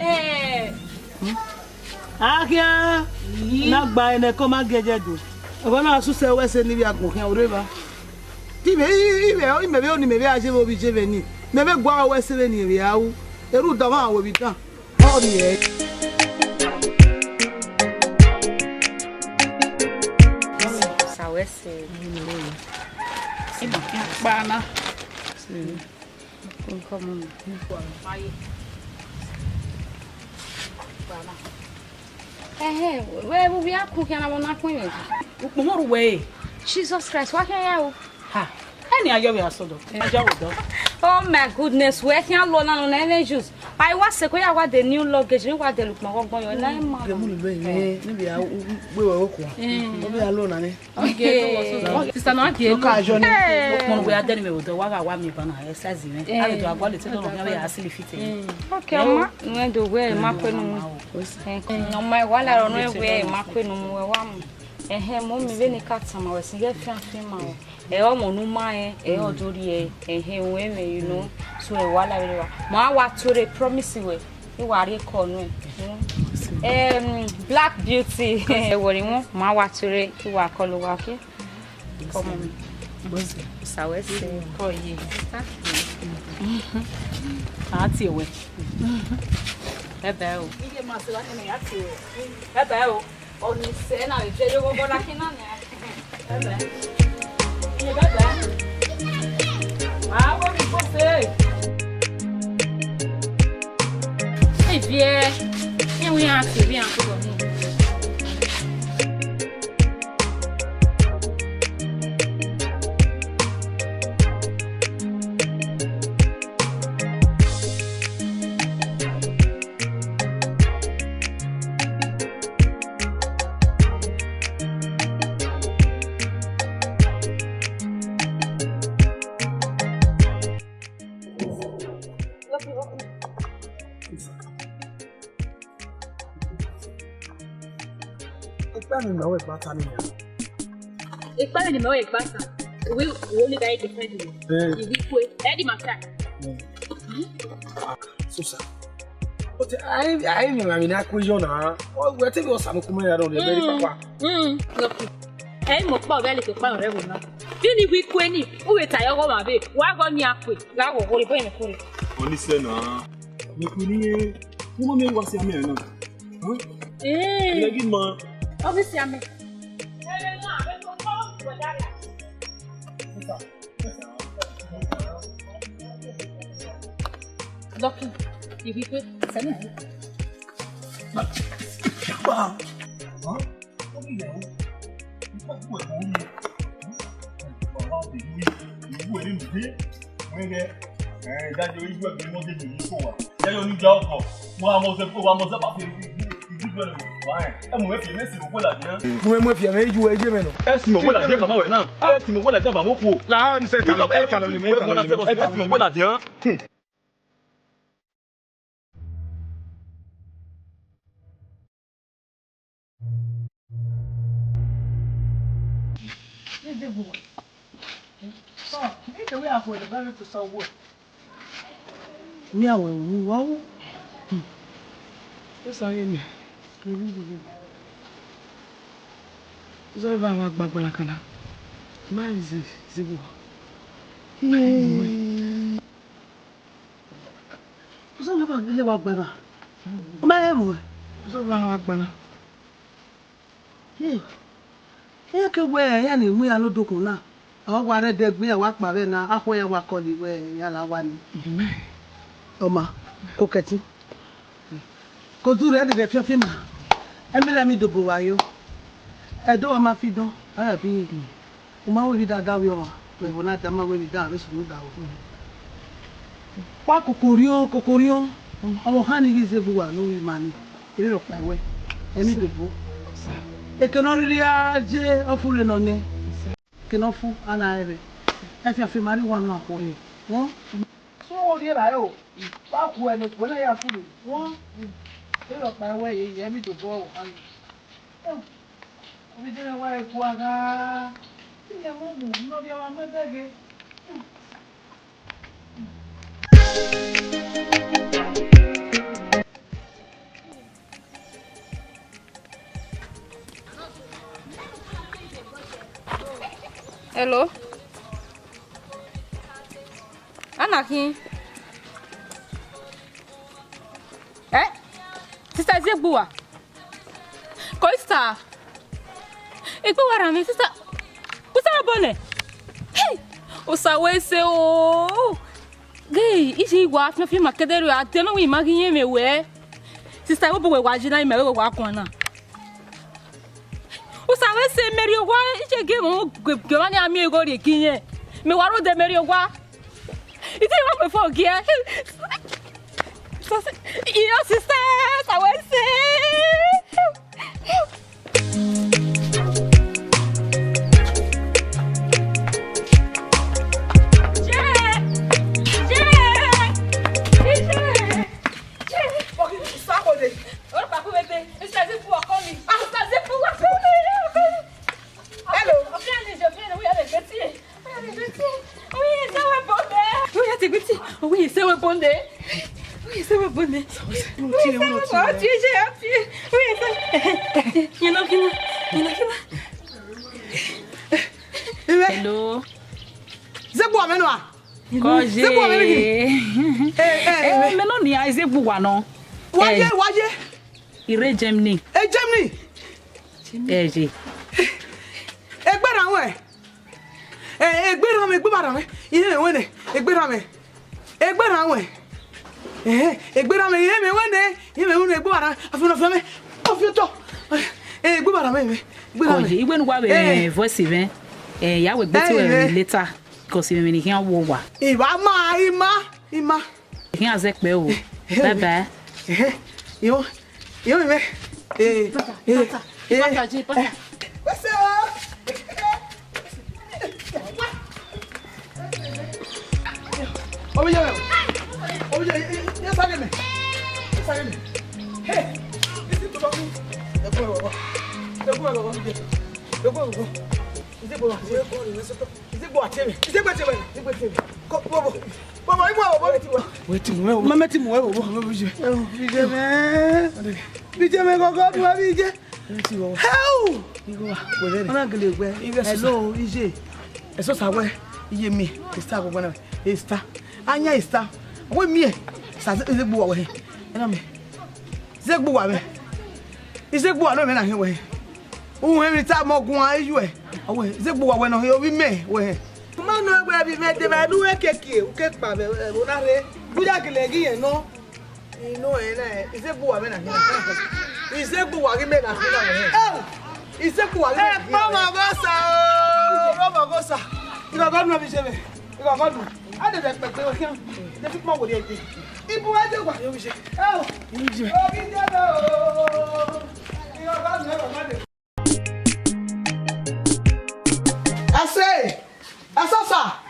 Eh. Akhian, na gba ẹnẹ ko ma giẹjẹ do. Ẹvbo na susẹ wẹ ẹse ne ivbi agbọn khian, u rre evba. Te imẹ, imẹ, imẹ vbe oni mẹ vbe a je vbe ovbi je vbe ni. Mẹ vbe gua wẹ ẹse vbe ni vbe a ru. Erha udan mwa wẹ vbe dan. Ọ rhie. Sa wẹ ẹse. Ima khian kpa na. Nko mu. Ẹhẹn, wẹ vbe uvbi a kun khian na, vbe ọ na kun mwẹ? Ukpọn mwa ru wẹ. Jesus Christ, wa khian ya o. Ha, ẹni a yọ vbe asọdọ, a ya vbe odọ. Oh my goodness, wẹ khian lo na nọ na, ẹmwẹ juice. Pa i wa sẹ ko ya wa de new luggage, ni wa de lukpọn ọgbọn yọ, na ẹ ma. Gemu ni lo ẹmwẹ, ni vbe a wẹ wẹ okua. Mm. Ọ vbe a lo na nẹ. Okay. Sister, no, okay. Ka jọ ni. Hey. Ukpọn wẹ a de ni mẹ vbe odọ, wa gha wa miẹn eba na, exercise mwẹ. Eh. A vbe do a gualọ te dọnọ khian vbe a sili fit. Mm. Okay, eh, ọma, nuẹn do wẹ, ma kue nu mu. Mm. Ọma, wa la rọ nuẹn wẹ, ma kue nu mu, wẹ wa mu. Ẹhẹn, mummy, vbene I ka tama wẹ sin, ghẹ fian fian ma o. Ẹ ọmọ ne u ma rẹn, ẹ ọ do rhie ẹhẹn, uwẹ mwẹ, you know. So, ẹ wa la vberriọ. Ma wa tuorre, promise wẹ, I wa rrie call nuẹn. Em, Black Beauty. Ẹ wọrọ iwọn, ma wa tuorre, I wa call uwa, okay? Come on. Sa wẹ ẹse. Kọ ye. A tie wẹ. Ẹ bẹ o. Iye ma se wa kene ya tie wẹ. Ẹ bẹ o. Ọni sẹ na vbe jẹ yo bọbọ na khin na nia. Ẹ bẹ. Iye bẹbẹ. A wẹ mi ko se. Ẹ viẹ. Ẹ wẹ iran tie, vbe iran kugho ni. Ekpa ni mẹ ọ ekpa ta ni mẹ. Ekpa ni mẹ ọ ekpa ta. We, we only got girlfriend. Eh. If we quit, Eddie Mafia. Eh. Hmm? Ah, so sad. But I, I remember when I quit you now. Oh, we take your Samu Kumari around the very papa. Mm. Look. Ẹ i mọ ọkpa ọvbẹ a leke kpa ọre ẹvbo na. Vbene I wẹ I kue ni, u vbe ta ye ọghọ mwẹ vbe, wa gha ọni a kue, gha ghọghọ re, bọ ẹmwẹ kore. Ọni sẹ na, mi kue ni ye, u ma miẹn wa si amẹ na. Huh? Eh. Ẹ ghi ma. Ọ ghi si amẹ. Lucky, I wẹ I kue, sẹ na. Huh? Mu ẹmwẹ fian mwẹ, I ju ẹre ye mwẹ nọ. Ẹ si mẹ wẹ ladian. La, ni sẹ, ẹ talọ, ẹ talọ ni mẹ, ẹ talọ ni mẹ. Ẹ si mẹ wẹ ladian. Mia wẹ wu wa wu. Esa ye mẹ. Zọ eva wa gbagba na kana. Ma izi ziwu. Zọ eva wa gbagba na. Ma ewu. Zọ eva wa gbagba na. Iran ke wẹ iran ni mu iran ne odokun na, ọ wa rre ẹdẹ egbe iran wa kpa vbe na, akhọe iran wa kọlọ wẹ iran la wa ni. Ọ ma, ko kẹtin. Ko du rẹ dede fiọnfiọn na, ẹmwẹ rẹ mi dobo vba yo. Ẹdẹ wa ma fi dọn, a ya bi, u ma wẹ vbe da da vbe ọmwa, vbe ẹvbo na da ma wẹ vbe da vbe sunu da o. Wa koko riọn, koko riọn, ọmwa ọkhan ni ghi zẹ egbe uwa ne u ru ima ni. Erriọ rhọkpa wẹ, ẹmwẹ dobo. Eke ne ọ rhirhi a je ọfure nọ nẹ, eke ne ọ fu, a na rẹn vbe. Ẹfianfan ma rri uwa nọ akhọe. Sunu wo rhie ra o, wa ku ẹn ne okpẹ na ya fure. Erriọ rhọkpa wẹ, ẹmwẹ dobo ọvbokhan ni. Ovbi dẹmwẹ wa re kua gha. Iyẹn mu mu, ne ọ rhie ọmwa mu ẹdẹghe. Hello. Ana khin? Eh? Sister Iziegbuwa. Ko Easter. Egbe uwa rhan mwẹ, sister. Usa obọ nẹ. Hey! Usa wẹ sẹ o. Ghe, iye wa fian fian ma kẹdẹ rre, a dẹ nọ wẹ ima ghi yẹn mwẹ wẹ. Sister, wẹ obọ wẹ wa je na, ima wẹ wa guan na. Usa wẹ sẹ, mẹ rrie owa, iye gie mwẹ gie ọmwa ni a miẹn igho rrie gie irẹn. Mẹ wa rhode mẹ rrie owa. Ide wa wẹ fo gie. Iyo, sister, usa wẹ sẹ. Hello. Oya ti gbiti, oya ti gbiti, oya ti gbiti. Oya sẹ wẹ bọ nẹ. Oya sẹ wẹ bọ nẹ. Oya sẹ wẹ bọ nẹ. Yẹn nọ kina, yẹn nọ kina. Hello. Zegbu amẹ nọ a? Kọye. Zegbu amẹ nọ. Eh, eh, eh. Mẹ nọ ni a Zegbu wa nọ. Wa ye, wa ye. I rre Germany. Eh, Germany. Eh, ye. Egbe ra wẹ. Eh, egbe ra mwẹ, egbe ra mwẹ. Iye mwẹ wẹ nẹ, egbe ra mwẹ. Egbe ra mwẹ. Eh, egbe ra mwẹ, iye mwẹ wẹ nẹ, iye mwẹ wẹ nẹ, egbe ra mwẹ. Afi na fi mwẹ. Afi otọ. Eh, egbe ra mwẹ, egbe ra mwẹ. Kọye, iwẹ ne uwa vbe voice mwẹ. Eh, ya wẹ gbe te wẹ later. Because mwẹ ni khian wo wa. Ima, ima, ima. Khian zẹ kpẹ o. Bye bye. Yo, yo, mẹ. Eh, eh, eh. What's up? Omi yẹ, omi yẹ, yẹ sáré mẹ, yẹ sáré mẹ. Hey, is it Tobaku? Ẹ kú ẹ bàbá, ẹ kú ẹ bàbá, ẹ kú ẹ bàbá. Is it Tobaku? Is it Tobaku? Wa tie mwẹ. Ize gbe tie mwẹ. Ize gbe tie mwẹ. Ko, bobo. Bobo, imu bobo, ti wa. Wẹ ti mu ẹvbo. Mama ti mu ẹvbo. Mama bi je. Bi je mẹ. Bi je mẹ, gọgọ dua bi je. Wẹ ti wa. Hẹu. Igho wa. Wẹ rẹ. Ọna gele wẹ. Hello, iye. Ẹsosa wẹ. Iye mi. Esther gbọgbọ na. Esther. Anya Esther. Wẹ mi. Sa ize gbe uwa wẹ. Ena mi. Ize gbe uwa mwẹ. Ize gbe uwa nọ mwẹ na hin wẹ. Uhẹn vbe tama ọguan iye. Ọ wẹ, ize gbe uwa wẹ nọ hin ovbi mẹ wẹ. Ma nọ wẹ vbe mẹ deba ne u ke kie, u ke kpa vbe ẹvbo na rre. U ya gele ghi yẹn nọ. Inu ẹre na, ize gbe uwa mwẹ na hin na. Ize gbe uwa ghi mẹ na hin na wẹ. Ize gbe uwa ghi mẹ na hin na wẹ. Ẹ pa ọmọ ọgọ sa o, ọmọ ọgọ sa. Igọgọ nu ovbi iye mwẹ. Igọgọ nu. A de vbe kpẹkpẹ khian. De fi kpọ wẹrẹ ẹgbẹ. Ibu ẹdẹ wa. Ẹ o. Ovbi iye mwẹ o. Igọgọ nu ẹrọ ma de. Ase! Asosa!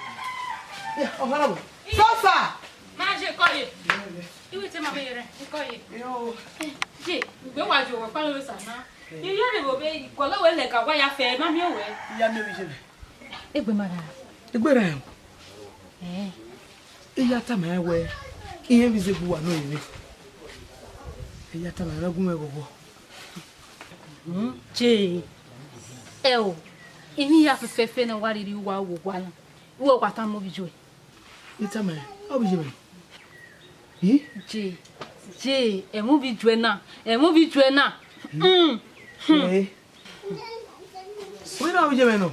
Ya, ọmọ na bo. Sosa! Ma je kọ ye. Iwe te ma me yere, kọ ye. Yo. Je, ugbe wa jo, wa kpalo sa na. Iye ni wo be, ikọlọ wẹ lẹga wa ya fẹ, ma miẹn wẹ. Iya mi ovbi iye mwẹ. Egbe ma ra. Egbe ra o. Eh. Iya tama ẹn wẹ, irẹn vbe ize gbe uwa nọ ere. Iya tama ẹn wẹ gu mwẹ ghọghọ. Je, ẹ o, emwi hia fẹfẹfẹ ne ọ wa rhirhi uwa, uwa, uwa na, uwa wa tama ovbi iye mwẹ. I tama ẹn, ovbi iye mwẹ. I? Je, je, ẹmwẹ ovbi iye mwẹ na, ẹmwẹ ovbi iye mwẹ na. Mm. Hmm. Eh. Wẹ na ovbi iye mwẹ nọ?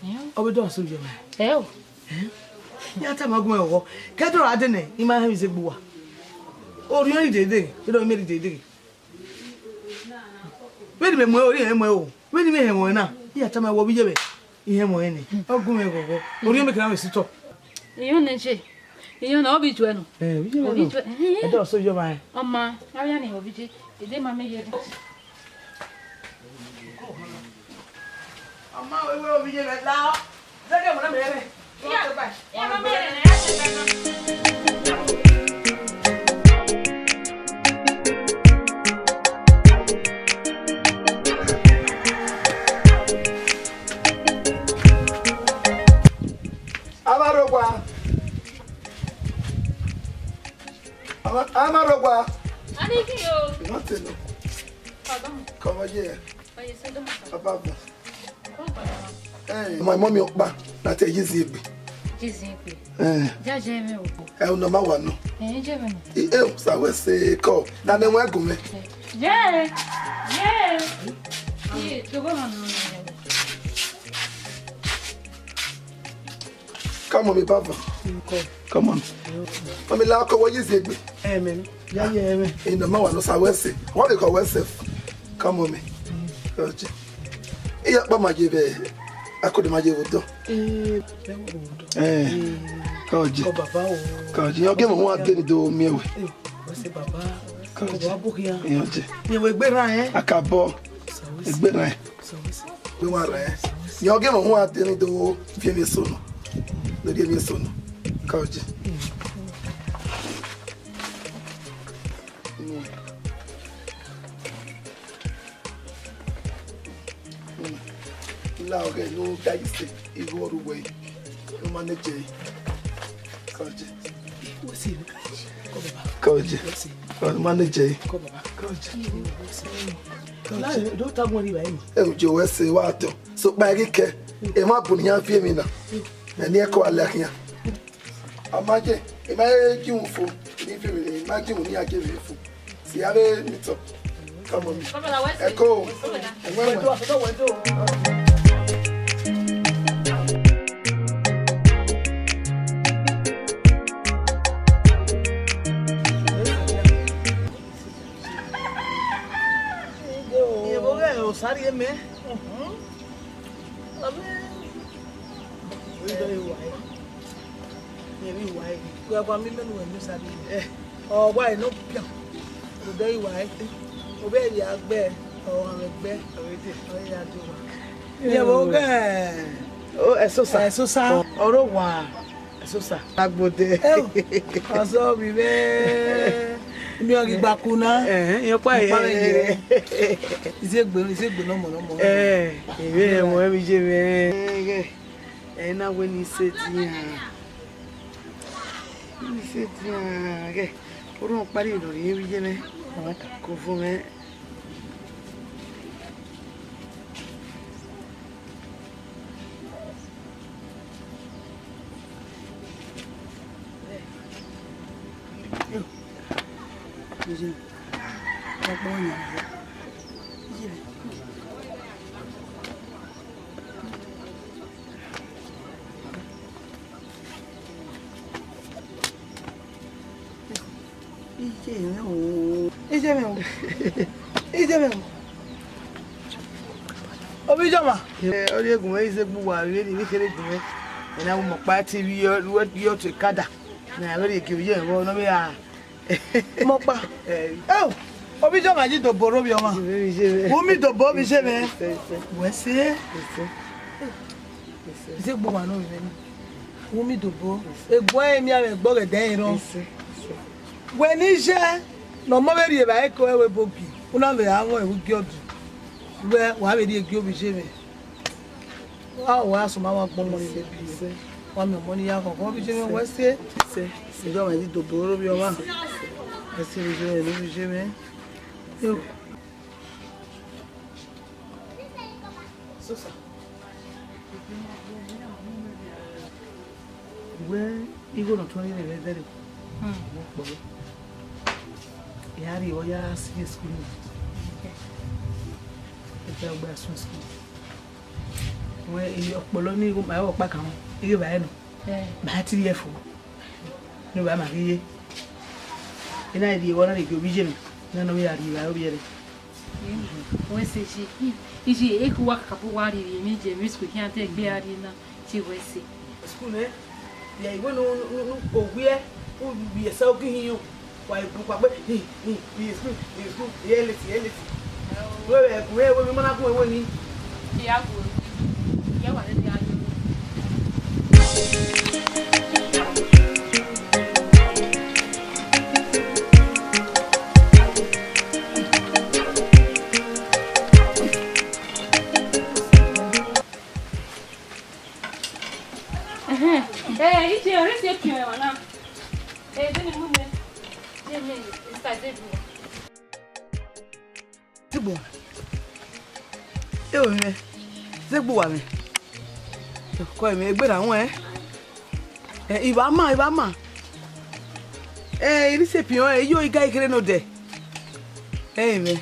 Eh. Ọ vbe dọ sẹ ovbi iye mwẹ. Ẹ o. Eh? Ya tama gu mwẹ ghọghọ. Ke ẹdẹ ọre a dee nẹ, I ma hẹn vbe ize gbe uwa. Orhiọn rhie dede, erha mẹ rhie dede. Vbene imẹ mu ẹre, orhiọn mwẹ o. Vbene imẹ hẹn mwẹ na, I ya tama wẹ ovbi iye mwẹ, I hẹn mwẹ nẹ. Ọ gu mwẹ ghọghọ. Orhiọn mẹ kere mwẹ sẹ otọ. Iyọn nẹ je. Iyọn nẹ, ovbi iye mwẹ nọ. Eh, ovbi iye mwẹ nọ. Ovbi iye mwẹ, eh. Ẹdẹ ọre sẹ ovbi iye mwẹ. Ọma, avbe a ni ovbi iye, ede ma mẹ ye. Ọma, wẹ ovbi iye mwẹ la. Zẹgẹ ọmọ na mẹ rẹ. Iya, iya, ma mẹ rẹ, ya se bẹna. Amarogua. Ama-, Amarogua. Ani ki o. Nothing, no. Pardon. Come on here. Oye, so don't. Papa. Eh, my mommy ọkpa, na te Jiziegbe. Jiziegbe. Eh. Ja je me o. Eh, una ma wa nọ. Eh, je me nọ. Eh, eh, sa wẹ sẹ kọ. Na ne wẹ gun mẹ. Je. Je. Ye, to go on. Come on, mi papa. Come on. Mami, la ko wo Jiziegbe. Amen. Ya ye amen. Ina ma wa no sa wẹ sẹ. What they call wẹ sẹ? Come on, mi. Kọje. Iya pa ma je be. Akode ma je wo do. Eh, be wo do. Eh. Kọje. Ko baba o. Kọje. Yo ge mo wa de ni do mi ewe. Eh, wẹ sẹ baba. Kọje. Ko baba ya. Kọje. Ye we gbe ran, eh? Akabọ. Egbe ran. Gbe wa rẹ. Yọ ge mo hu a te ni do fi emi eso nọ. Do ge mi eso nọ. Ka oje. La oge no da ise igho ru we. No manage. Ka oje. Ka oje. Manage. Ka oje. Ka oje. Ẹ, ojo wẹ sẹ wa tọ. So, kpa ghi kẹ, emwa bun iran fi emwi na. Ẹni ẹko a lẹ khian. A ma je, emwa e ji uhunmwu fo, ni fi emwi, emwa ji uhunmwu ni a je emwi fo. Si a vbe meet up. Come on. Ẹko. Ẹwẹn wẹ. Iyẹn vbe ọghe Osa rhie mẹ. Abe, iyẹn vbe uwa ẹre. Iyẹn vbe uwa ẹre. Wẹ gua mi lele uwẹ ne Osa rhie mẹ. Ọ wa ẹre ne ọ pian. Odẹ uwa ẹre. Ovbi ẹre a gbe, ọ gha mwẹ gbe. Ọ ya do wa. Iyẹn vbe ọghe, o, Ẹsosa. Ẹsosa. Ọre owa. Ẹsosa. Agbode. Eo, ọzọ vbe ivẹ. Imi ọghe igbaku na. Ẹhẹn, iran ọkpa. Ọkpa ye. Izegbe, izegbe nọmọ nọmọ. Ẹ, ivẹ ẹmwẹ vbe iye mwẹ. Ẹ na wẹ ne I sẹ edian. Ne I sẹ edian ghẹ. Orhunmwu ọkpa rhie ne ọ rhie vbe iye mwẹ. Ko vo mwẹ. Iye mwẹ o. Iye mwẹ o. Iye mwẹ o. Ovbi Ijeoma. Ọ rhie gu mwẹ, I zẹ gbe uwa vbe ne I kherhe gu mwẹ. Ẹ na wu mẹ ọkpa te ivbi yọ, ru ẹdẹ yọ te kada. Na vbe rhie gie oye vbọ ne ọ vbe ra. Mẹ ọkpa. Eh. Eo, Ovbi Ijeoma yi dobo ro vbe ọmwa. Ovbi Ijeoma. Wu mi dobo, Ovbi Ijeoma. Yes, yes, yes. Wẹ sẹ. Yes, sir. Zẹ gbe uwa nọ vbe mwẹ. Wu mi dobo. Eguẹ emianmwẹ ẹgbọghọ ẹdẹ rẹn rrọọ. Wẹ ne I ye ne ọ ma vbe rhie evbare ke ẹvbo ebo bi, u na vbe ra mwẹ ẹvbo gie ọdọ. Wẹ wa vbe rhie gie ovbi iye mwẹ. Wa, wa sẹ ma wa gbọn ọmọ ni vbe bi. Wa miẹn ọmọ ni ya khọkhọ, ovbi iye mwẹ wẹ sẹ. Sẹ, sẹ, Ijeoma yi dobo ro vbe ọmwa. Wẹ sẹ ovbi iye mwẹ, ovbi iye mwẹ. Yo. Sosa. Wẹ igho ne ọ tọn rre vbe ẹzẹre. Hmm. Wẹ kpọlọ. I gha rrie ọ ya si school ni. Ẹgbẹ ọgba sun school. Wẹ, ọkpọlọ ni igho ma ọkpa kan, ighe ba ẹnọ. Eh. Ba ti rhie fo. Ne uwa ma ghi ye. I na rhie vbe ọ na rhie gie ovbi iye mwẹ. I na nọ vbe ya rhie vbe ovbi ẹre. Wẹ sẹ iye, iye, eku wa kakabọ wa rhie vbe emwi iye mwẹ school khian te egbe a rhie na, te wẹ sẹ. School nẹ, ya iwe nu, nu, nu, owiẹ, u vbiẹ sẹ ogihin yo. Wa bu kpakpe, hi, hi, hi, school, hi, school, hi, late, hi, late. Wẹ, wẹ, wẹ, wẹ, ma na gu ẹwe ni. Iya gu, iya wa lele ayo. Ẹhẹn. Eh, iye, ọre si epiọn ẹmwa na. Eh, de ne mu mẹ. De ne, Mister Zebu. Zegbuwa. E o mwẹ. Zegbuwa mwẹ. Kọ mwẹ egbe na wẹn. Eh, I vba ma, I vba ma. Eh, I rhie si epiọn, eh, I yo igho kherhe ne odẹ. Eh, mwẹ.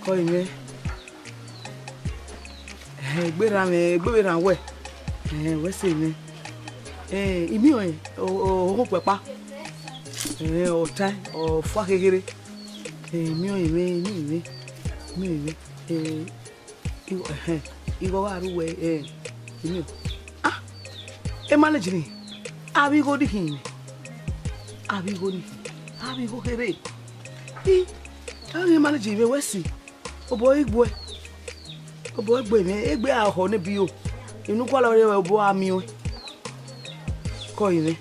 Kọ mwẹ. Eh, egbe rran mwẹ, egbe vbe rran wẹ. Eh, wẹ sẹ mwẹ. Eh, I miẹn ọẹn, o, o, o, okpẹkpa. Eh, ọ taẹn, ọ fua khekherhe. Eh, I miẹn ọẹn mwẹ, I miẹn ọẹn mwẹ, I miẹn ọẹn mwẹ. Eh, igho, ẹhẹn, igho gha ru wẹ, eh, I miẹn. Ah, e manage ni, avbe igho ni khin. Avbe igho ni khin, avbe igho kherhe. I, avbe manage mwẹ wẹ si. Obọ igbuẹ. Obọ igbuẹ mwẹ, egbe a khọ ne bi o. Inu kua lọ rre obọ a miẹn. Kọ mwẹ.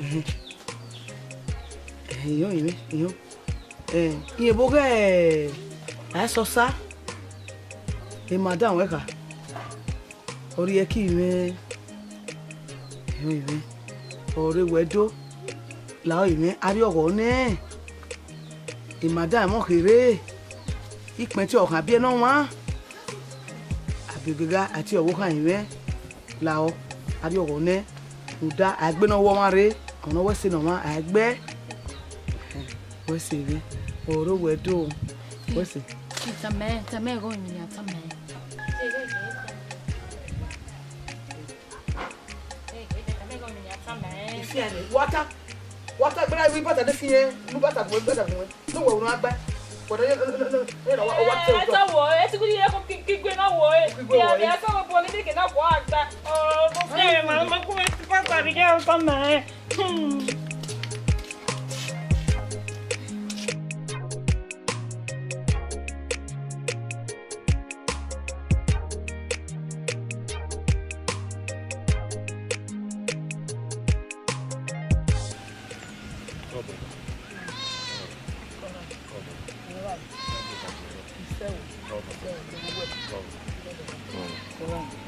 Ehẹn. Ehẹn, iyọn mwẹ, iyọn. Eh, iyẹn vbe oghẹ a sẹ ọsa. E madam wẹ kha. Ọ rhie ẹki mwẹ. Ehẹn, mwẹ. Ọ rre wẹ do. La ọre mwẹ, a rrie ọghọ nẹ. E madam ẹmwẹ ọ kherhe, ikpẹn tie ọkhan biẹ ne ọ wan. Abiogega a tie ọvbokhan mwẹ, la ọ, a rrie ọghọ nẹ. Rhunmwuda a gbe ne ọ wu ọmwa rre, ọ ne ọ wẹ ẹse ne ọmwa a gbe. Wẹ ẹse mwẹ, ọ rre wẹ do, wẹ ẹse. Tama, tama ẹghẹ ọnii, tama. Ifian, wa ta, wa ta, gbera iru ibata ne fi yẹn, ne ibata gun, ibata gun, ne uwẹ unu agba. Wẹ ne, ne, ne, ne, ne, wa, wa te otọ. Ẹ ta wo, ẹ ti kú ni ẹ kọ ki, ki gbe na wo, ẹ. Ki gbe wo, ẹ. Ẹ sọ wo bo ni de ke na kọ agba. Ọ, mo fẹ́, ma, ma kú mi ti pa pari jẹ́ ọkọ mẹ́. Hmm.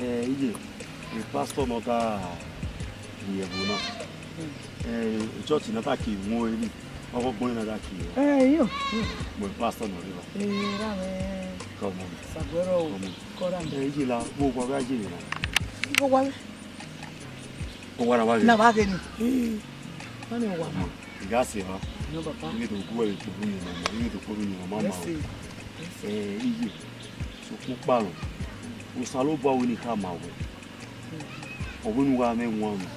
Ẹ, iye, Pastor nọ da rhie ẹvbo na. Eh, church na ta ke mu ẹre ni, ọghe ọgbọn na da ke. Eh, yo. Mẹ pastor nọ rre ba. Eh, ra mẹ. Come on. Saguero. Come on. Kọra mẹ. Eh, iye la, wo wa gha ye na. Wo wa. Wo wa ra wa ye. Na wa ge ni. Eh. Mami, wo wa ma. Ị gha sẹ evba. No, papa. Ị ghi do gu ẹre kpobọ uyinmwẹ ma, ị ghi do kpobọ uyinmwẹ ma ma o. Yes, sir. Eh, iye. Sokpan kpao, Osanobua wẹ ne I khama wẹ. Ọ wẹ ne u gha mwẹ ẹwaẹn nọ.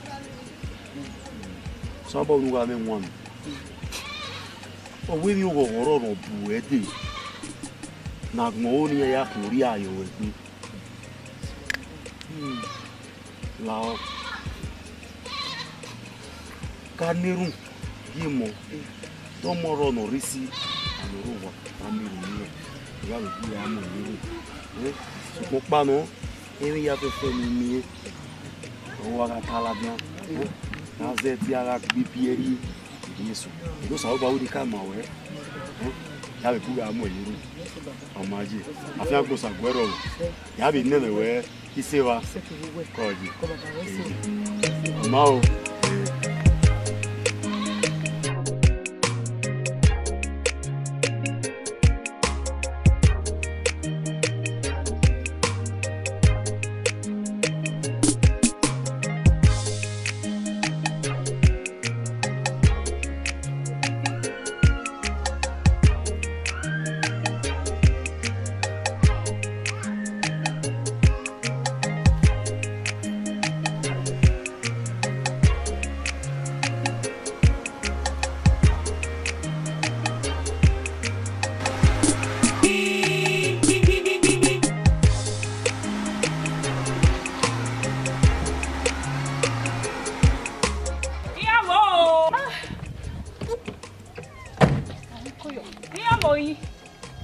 Osanobua wẹ ne u gha mwẹ ẹwaẹn nọ. Ọ wẹ emwi oghọghọ rrọọ ne ọ bu ẹre dee, ne agbọn ọre ne iran ya khin orria ye ruẹ egbe. Lahọ. Ka na erhunmwu gie emọ, te ọmọ rrọọ ne ọ rre isi, a nọ rre owa, a miẹn erhunmwu iran, ọ gha vbe gbe iran mu erhunmwu. Eh, sokpan ọkpa nọ, emwi hia fẹfẹ ne I miẹn, ọ wa gha ta ladian, eh, ne a zẹ ẹtin a gha gbe ibiẹ rrie. Jesu, Osanobua wẹ ne I khama wẹ, eh, ya vbe bu gha mu ẹre ru. Ọ ma ye, afiangbe Osaguẹrọ o, ya vbe nẹ mwẹ wẹ, I sẹ evba. Kọ ye. Ọ ma o. Iyamọ o. Iyamọ yi.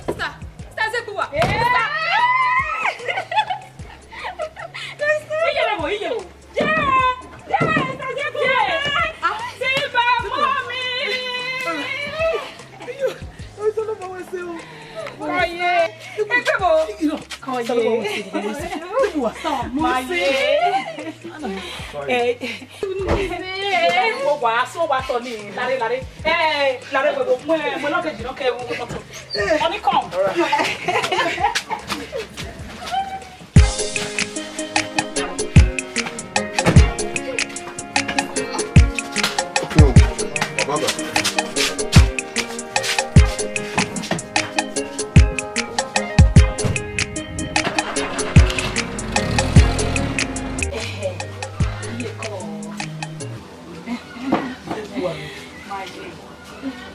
Sister, sister Ezegbuwa. Eh! Sister! Iye lẹ vbo, iye lẹ vbo. Yeah! Yeah, sister Ezegbuwa. Yeah! Ah, see my mommy. Oye. Egbe vbo. Oye. Oye. Eh, Wa so wa tọ ni, lare, lare. Eh, lare, we go, we, we no get, you no get, we no get. Honey, come.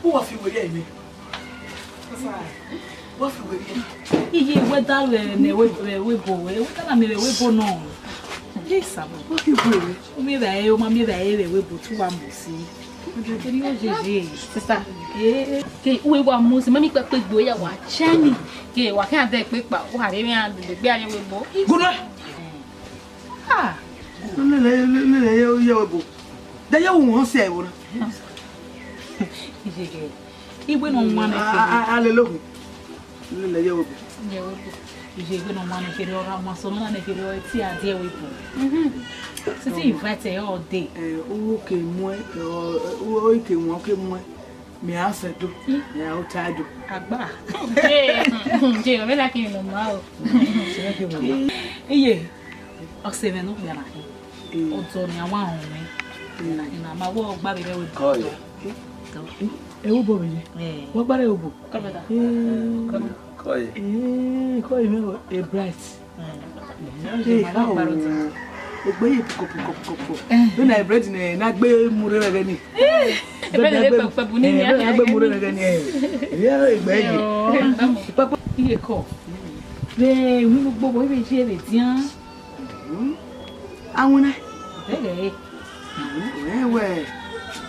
Uwa fi weri ẹre. Uwa fi weri ẹre. Iye, wẹ da vbe ne ẹvbo, vbe ẹvbo wẹ, wẹ da na miẹn vbe ẹvbo nọ. Yes, sir. Uwa fi weri. U miẹn vbe ẹre, u ma miẹn vbe ẹre vbe ẹvbo te uwa mu si. Keni o jeje. Sister. Eh. Ke uwa wa mu si, ma miẹn ikpẹkpẹ gbe ya wa cheni. Ke wa khian dẹ ikpe kpa, u ha rre iran dede gbe a ye vbe ẹvbo. Good night. Ah, lele, lele, ye, ye webo. Da ye wu wọn si ẹvbo na. Iye, iye. Iwe nọ wan nẹ kherhe. A, a, a, lele okhu. Lele ye webo. Ye webo. Iye, iwe nọ wan nẹ kherhe, ọ ra wan sẹ nọ na nẹ kherhe, ọ tie a die webo. Mhm. Since he invite her all day. Eh, u ke mu ẹ, ọ, u ke wan, u ke mu ẹ. Mẹ a sẹ do, mẹ a ota do. Agba. Je, je, ọ vbe like emwi ne ọ ma o. Iye, ọse mwẹ ne okpia na khin. Eh. Ọdọ ne a wa họn mwẹ. Eh. Na, na ma wẹ ọgba vbe rẹ wẹ. Kọ ye. Ẹvbo obọ vbe ye? Eh. Wẹ gba rẹ obo? Kọ ye. Eh. Kọ ye. Eh, kọ ye mwẹ o, a bright. Egbe ye pukọ, pukọ, pukọ, pukọ. Eh. Vbene bread ne, na gbe mu rre ẹghẹ ni. Eh, bread na gbe, pẹpẹ bu ni, eh, ni, bread na gbe mu rre ẹghẹ ni, eh. Ye egbe ye. Yo. Pẹpẹ. Iye kọ. Vbe, unu gbogbo, ibe je vbe dian. Hmm. Awinna. Bẹghe. Wẹ, wẹ,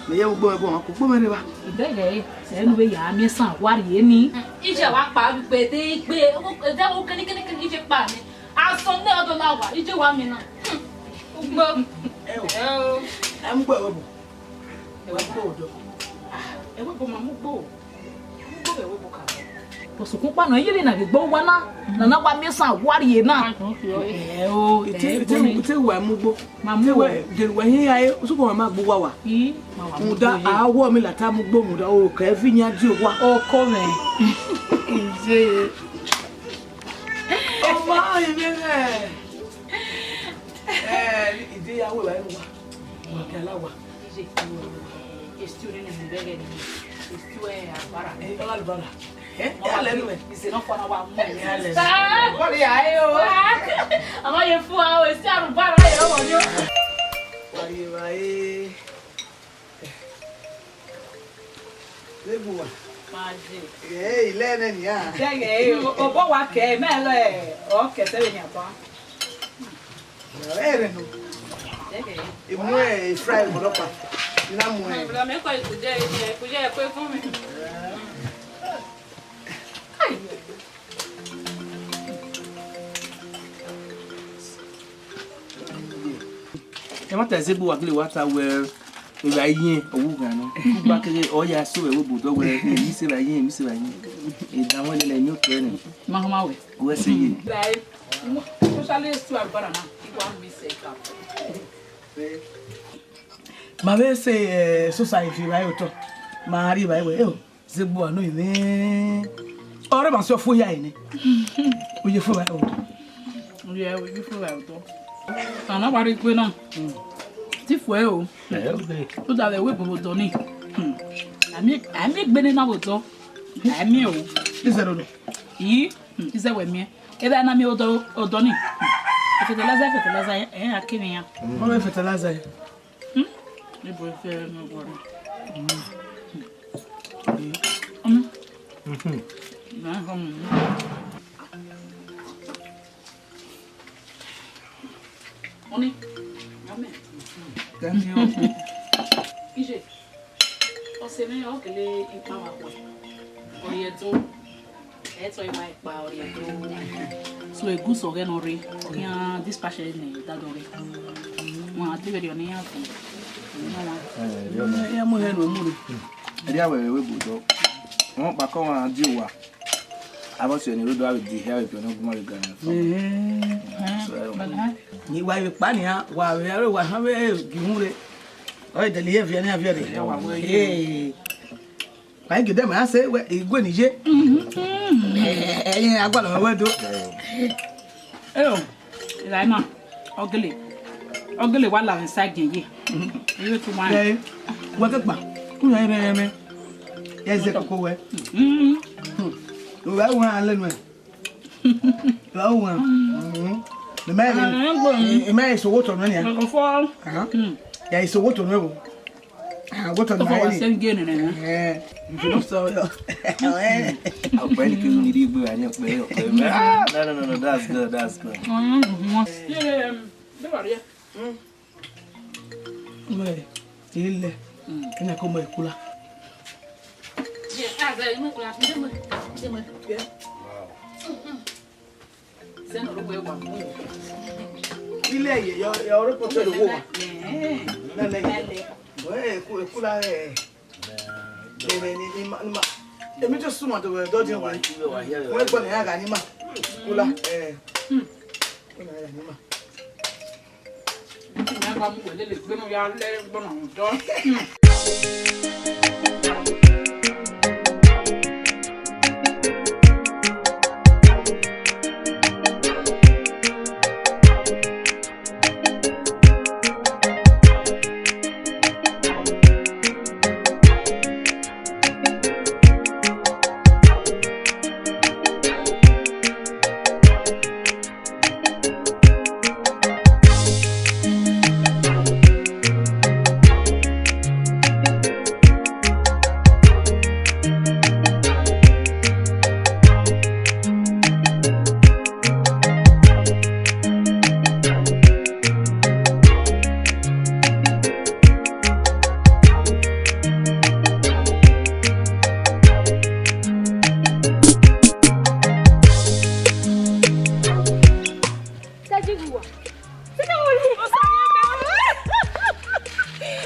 mẹ ye ugbo ẹbọ, ọmọ kugbo mẹ rre evba. Ibẹghe, sẹ ne u vbe ya miẹn esan wa rrie ni. Iye wa kpa vbe ikpe de ikpe, de wo kene, kene, kene, iye kpa mẹ. Asọn ne ọ do na wa, iye wa miẹn na. Ugbo. Ẹ o. Ẹ o. Ẹ mu gbe ẹvbo. Ẹvbo do. Ẹvbo ma mu gbo. Mu gbo vbe ẹvbo ka. Sokpan ọkpa nọ, iye na vbe gbe uwa na, na na wa miẹn esan wa rrie na. Ẹ o, ite, ite, ite wa mu ugbo. Ma mu ugbo. Ite wa, de wa hin ya e, sokpan wa ma gbe uwa wa. Ii, ma wa mu ugbo ye. Muda, a wọ mi lata mu ugbo muda, o kẹ vi yan di owa. Oko mwẹ. Iye. Ọmọ, ime rẹ. Ẹ, ide ya wẹ wa ru wa. Wa kẹ ala wa. Iye, e stew ne ne mu bẹghe ni. E stew, eh, arubara. Eh, ọ arubara. Eh, ya lẹ nuẹ. Ise nọ fua na wa mu. Ya lẹ. Ah, bọrọ ya e o. Ama ye fua o, e stew arubara ye o, yo. Wa ye wa e. Lebuwa. Mazi. Eh, ilẹ nẹ nia. Dẹghe e o, obọ wa kẹ, mẹ lẹ, ọ kẹ sẹ vbe yan pa. Ẹ rẹ nọ. Dẹghe. Imu e fry ọkpa. Ina mu e. Bro, me ko ikuje, ikuje ko fun mi. Ai. Ẹmwata Ezebuwa gele wa ta wẹẹ, evba iyẹn ọvbokhan nọ. Ugba keghe ọ ya so ẹvbo obo dọ wẹẹ, "Emwi se evba iyẹn, emwi se evba iyẹn." Edanmwẹ lele emwi otọ ẹre. Ma hama wẹ. Wẹ se ye. Like, especially stew arubara na, I wan miss it. Ma vbe se, eh, society vbe otọ. Ma rri vbe wẹ, eh, Ezebuwa nọ mwẹ. Ọre ma sẹ ọfo ya nẹ. Oye fo vbe otọ. Oye, oye fo vbe otọ. Ana wa rre ikpe na. Ti fue o. Eh, okay. Tó da vbe ẹvbo obo dọ ni. Hmm. Ami, ami gbene na vbe otọ. Ami o. Ize dodo. Yi, hmm, ize wẹ miẹn. Ebe na mi odọ, odọ ni. Hmm. Fertilizer, fertilizer, eh, akini ya. Ọ vbe fertilizer. Hmm? Ibo ife no gbọdọ. Hmm. Hmm. Mhm. Na home. Oni, yọmẹ. Thank you. Ije, ọse mwẹ ọ kele ikpa vbe akhuẹ. Ọ rhie do. Ẹ tọ ima ikpa, ọ rhie do. So, egusi ọghẹ ne ọ rre, ọ khian dispatch ẹre ne dadọ rre. Wọn a te vberriọ ne iran fi. Iran mu hẹ nuẹ mu rre. Ẹria wẹ vbe bu dọ. Wọn kpakọ wan di owa. Avbe ọse ne rre do avbe di hia vbe biẹ ne ọ gu ima vbe ga na. Ẹhẹn. So, ẹ, ni wa vbe kpa nian, wa vbe aro wa han vbe gie uhunmwu rre. Ọ dẹlẹ iye viẹ nian viẹ rre. Ee. Wa i gede ma se wẹ igue ni ye. Ẹyin agualọ wẹ do. Eo, Elaima, ọgele, ọgele wa la vbe side ye. Iye tu ma. Ẹ, wẹ ke kpa. Ku ya rẹ rẹ. Ya ze koko wẹ. Mm. Wẹ wa le nuẹ. Lawan. Mhm. Mẹ, mẹ, mẹ, mẹ, isowoto nọ nia. Ọfọ. Aha. Mm. Ya isowoto nọ wo. Ah, woto nọ. Ọfọ wa se nge nene. Eh, you know so. Eh. Ọpẹ ni kí ni rí gbé wa ní ọpẹ, ọpẹ. Ah, no, no, no, no, that's good, that's good. Mm, mm. Yeah, yeah, yeah. Mm. Mẹ, ilẹ. Mm. Ina ko mọ ikula. Yeah, ah, very much. Yeah. Wow. Sẹ ne ọ ru wẹ wa mu. Ilẹ ye, yọ, yọ, ọre kpọtọ ẹre wo wa. Ẹhẹn. Nene ye. Wẹ, eku, ekula, ẹ. Nene ni, ni ma, ni ma. Emi just suma do wẹ, do di wẹ. Wẹ gbọ ne ya ga ni ma. Kula, ẹ. Hmm. Gbọ ne ya ga ni ma.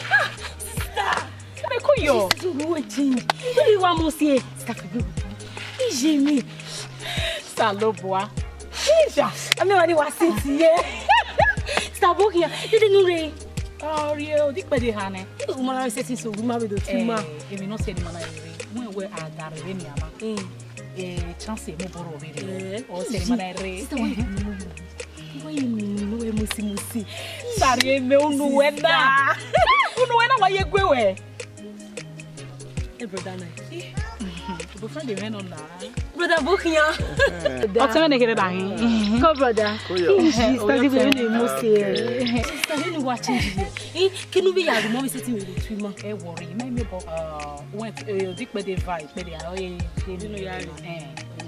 Sister, me call you. Sister, you change. You want more say? Sister, forgive me. Jimmy. Salobua. Shisha. Ame wa ni wa sit here. Sabo kia. Dede nu re. Ọ rhie odikpẹdẹ ha nẹ. Uma na setting so, uma be do tu ma. Eh, emwi nọ sẹ ni ma na rre. Wẹ wẹ a da rre vbenian na. Mm. Eh, chance mu bọrọ vbe rre. Eh. Ọ sẹ ni ma na rre. Sister, why you Why you mean? Why you musi musi? Sorry, me unu wẹ na. Unu wẹ na wa ye gue wẹ. Hey, brother, nice. Boyfriend de me no na. Brother, book here. Ọtẹn ne kere da hin. Come, brother. Easy, sister, you know musi. Sister, you know what change here? Eh, kinu be ya mo be setting me with you, man. Ẹ worry, me me bo, uh, when, eh, odikpẹdẹ vibe, pẹdẹ, oh, eh, eh, you know, yeah. Eh.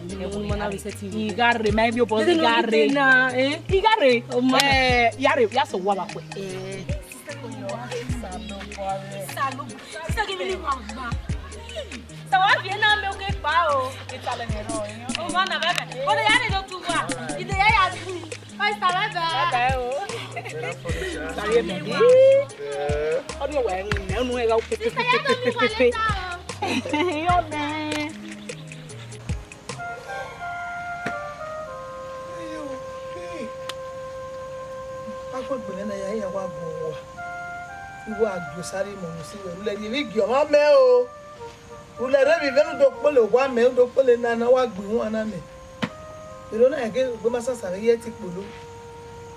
Unu ma na be setting. Igare, ma emi obọ. Igare na, eh? Igare. Eh, yare, ya so wa ba kwe. Eh. Salu. Salu, give me the one. So wa fi na me oke pa o. Itale me ro. O ma na bebe. O de yare do tu wa. Ide ya ya tu. Bye, sir, bye bye. Bye bye o. Sorry, baby. Ọdún wa ẹ̀hún, ẹ̀hún ẹ̀rọ pẹpẹpẹpẹpẹpẹ. Yọ mẹ. Agbegbe nẹ ya ya wa gu owa. Iwa gie Osari mọ ne usi wẹ, ulẹ rhie vbe igie ọmwa mẹ o. Ulẹ rhie vbe ivẹ ne u do kpolo owa mẹ, u do kpolo ena ne ọ wa gbe ihuan na mẹ. Ero na ẹghẹ egbe ma sasa vbe ye ẹtin kpolo.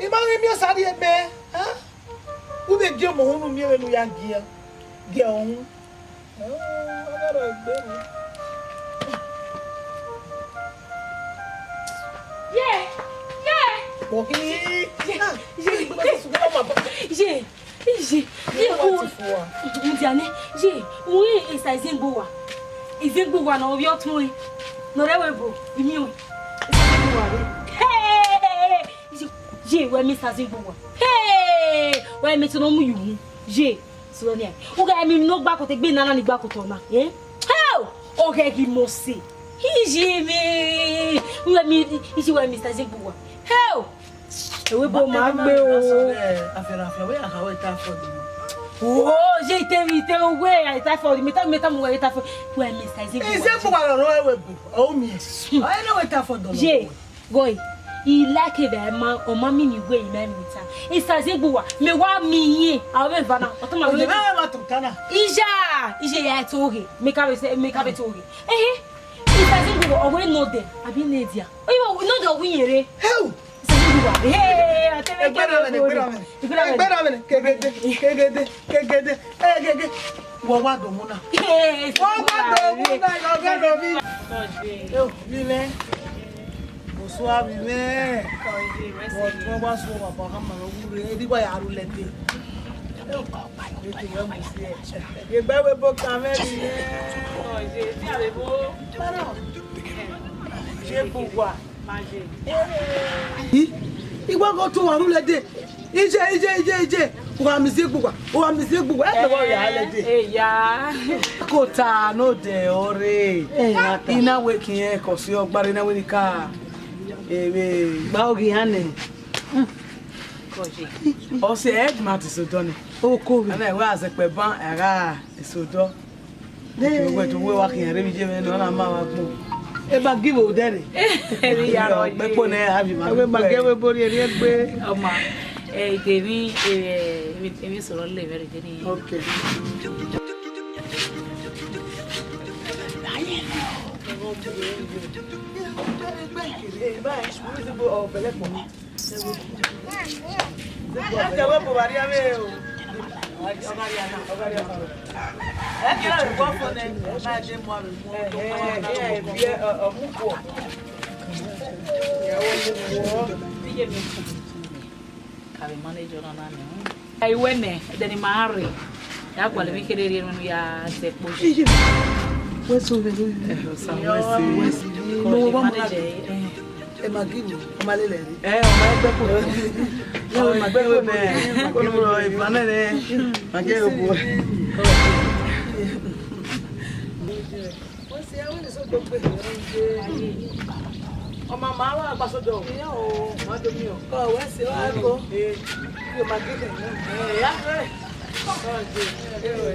I ma ghi miẹn Osari ebe, a? U vbe gie ọmọ uhunmwu miẹn vbene u ya gie, gie ọhun. Ọ, ọ gha rọ egbe ni. Ye, ye. Wọ khin. Ye, ah, ye, ye, ye, ye, ye, ye, o, ndia nẹ, ye, u ri esa Izengbowa. Izengbowa ne ọ vbe ọtẹn ẹre, ne ọ rre ẹvbo ebo, I miẹn ọẹn. Izengbowa rre. Hey! Ye, ye, wẹ miẹn esa Izengbowa. Hey! Wẹ miẹn te ne ọ mu ye uhunmwu. Ye, sẹ vbene, u gha miẹn emwi ne ọ gba kotọ egbe nana ni gba kotọ na, eh? Hell! Ọ ghẹ ghi mose. Iye mwẹ, u gha miẹn, iye wẹ miẹn esa Izengbowa. Hell! Ẹvbo ebo ma gbe o. Afianna, afianna, wẹ ya kha wẹ typhoid. Oh, ye, ite mi, ite uwẹ, typhoid, mẹ ta, mẹ ta mu wẹ typhoid. Wẹ miẹn esa Izengbowa. Izengbowa rrọọ ẹvbo ebo, ọ miẹn. Ọ i na wẹ typhoid dọlọ. Ye. Goi, I like vbe ma, ọ ma miẹn ni wẹ I ma miẹn ta. Esa Izengbowa, mẹ wa miẹn, a vbe va na, ọ tama wẹ. Mẹ wa to ta na. Iya, iye ya to ghe, mẹ ka vbe se, mẹ ka vbe to ghe. Ehe, esa Izengbowa, ọ wẹ nọ dẹ, abi ne dia. Oyi wa nọ dẹ, ọ wẹ iyẹn rre. Hell! Esa Izengbowa, hey, a te vbe. Egbera vbene, egbera vbene. Egbera vbene, kegede, kegede, kegede, egege. Wọ wa do mu na. Hey, wọ wa do mu na, yọ ghe do mi. Yo, mi nẹ. Osu avbe mwẹ. Wọ tọ wa so wa ba hama ro wu re, edi wa ya ru lẹte. Eti wẹ mu si ẹ. Ye gbe wẹ bo ka mwẹ ni. Ye bu wa. I, I wa go to wa ru lẹte. Ije, ije, ije, ije. Wa miẹn Izengbowa, wa miẹn Izengbowa. Ẹ tẹ wa ya lẹte. Eya. Kota nọ dẹ ọre. I na wẹ khin ẹn, kọ si ọgbare na wẹ ni ka. Ebe. Gba oghi hannẹ. Ọ sẹ headman ti sẹ odọ nẹ. Oko vbe. Ana wa zẹ kpẹ ban, a gha sẹ odọ. Wẹ tu wẹ wa khian rre vbe iye mwẹ nọ, ọ na ma wa gbọn. Eba give odẹ rre. Eri ya rọ ye. Kpekpo nẹ, a vbe ma. Ẹwẹ ma gẹ wẹ bo rhie rhie gbe. Ọma, eh, ide emwi, eh, emwi, emwi sọrọ le vbe rre ni. Okay. Ka vbe manage ọnọna nẹ. Ẹ i wẹ nẹ, ẹdẹ ne ima rre, ya gualọ emwi kherhe rhie ne u ya zẹ kpo yi. Wẹ so vbe ro yi. Ẹ, Osa, wẹ si. Wẹ si. Kọ vbe manage, ẹ. Ẹ ma gi vbo, ọ ma lele ẹre. Ẹ, ọ ma ẹgbẹ kpo. Ẹ, ọ ma ẹgbẹ kpo nẹ. Kọ ne ọ rọ eva nẹ nẹ. Ma gi ẹre kpo. Wẹ si, ẹ, wẹ ni so do gbe. Ọmọ ma wa gba sọdọ. Iya o, ma do mi o. Ọ, wẹ si wa go. Ee, yo ma gi vbo. Ee, ya. Ọ, je. Ee, wẹ.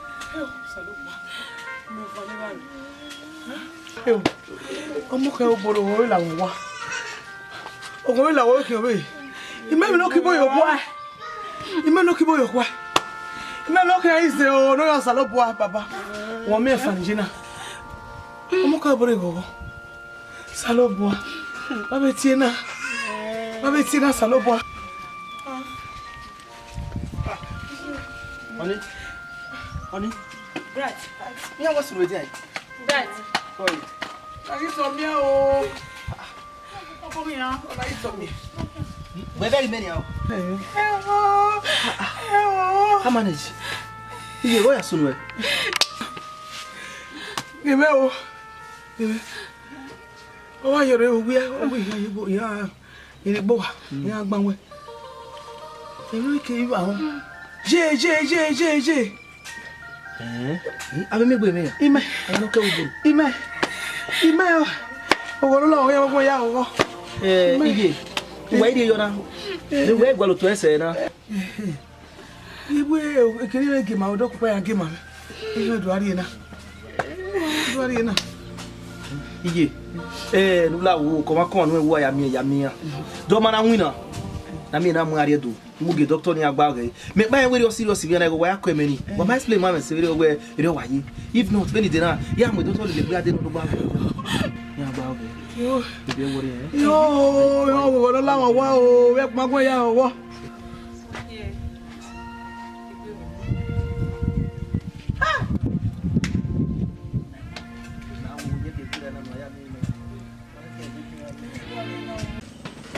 Ọmọ khẹ obọ rẹ oghọ vbe la owa. Oghọ vbe la owa khian vbe. Imẹ vbe ne ọ ke ibo ye okhua. Imẹ ne ọ ke ibo ye okhua. Imẹ ne ọ ke ize o, ne ọ ya Osanobua, baba. Wọ miẹn fani ye na. Ọmọ khẹ obọ rẹ oghọ. Osanobua. Wa vbe tie na. Wa vbe tie na, Osanobua. Honey. Honey. Right. Iran wa sunu dia. Right. Sorry. Are you from here? Oh. Ọkọ mi na, ọba yìí tọ mi. Wẹ bẹghe mẹ nian o. Ẹ o, ẹ o. How manage? Iye, wẹ ya sunu ẹ? Ghe mẹ o. Ghe mẹ. Ọ wa yọrọ ẹre, ọ wẹ, ọ wẹ iran ye igbo, iran, iran igbo wa, iran gbanwẹ. Ẹre ke ivba họn. Ye, ye, ye, ye, ye. Ẹn, avbe miẹn egbe mwẹ ya? Imẹ. Ẹn, ne ọ kẹ vbe obo. Imẹ. Imẹ o. Oghọ ne ọ la ọghe ọmọ ya oghọ. Eh, Imẹ. Iye, uwa i rhie yọ na. Ne uwa i gualọ otọ ẹsẹ na. Iwe ekene mwẹ gema, odọ ọkpọkpa ya gema mwẹ. Iye, do a rhie na. Do a rhie na. Iye, eh, ne u la wo, kọmwa kọmwa ne uwa ya miẹn, ya miẹn. Dọ ma na winna. Na miẹn na mu a rhie do. Mu gie doctor ni a gba ghe. Mẹ kpa rẹn wẹ serious vbe na, wa ya kọ ẹmwẹ ni. Wa ma explain ma mwẹ sẹ vbe wẹ, erriọ wa ye. If not, vbene I dee na, ya mu doctor lele egbe a dee ne ọ gba ghe. Ya gba ghe. Yo. Ibi ẹvbo rre, eh? Yo, yo, wo no la wa wa o, vbe ẹkpa gbe ya wa.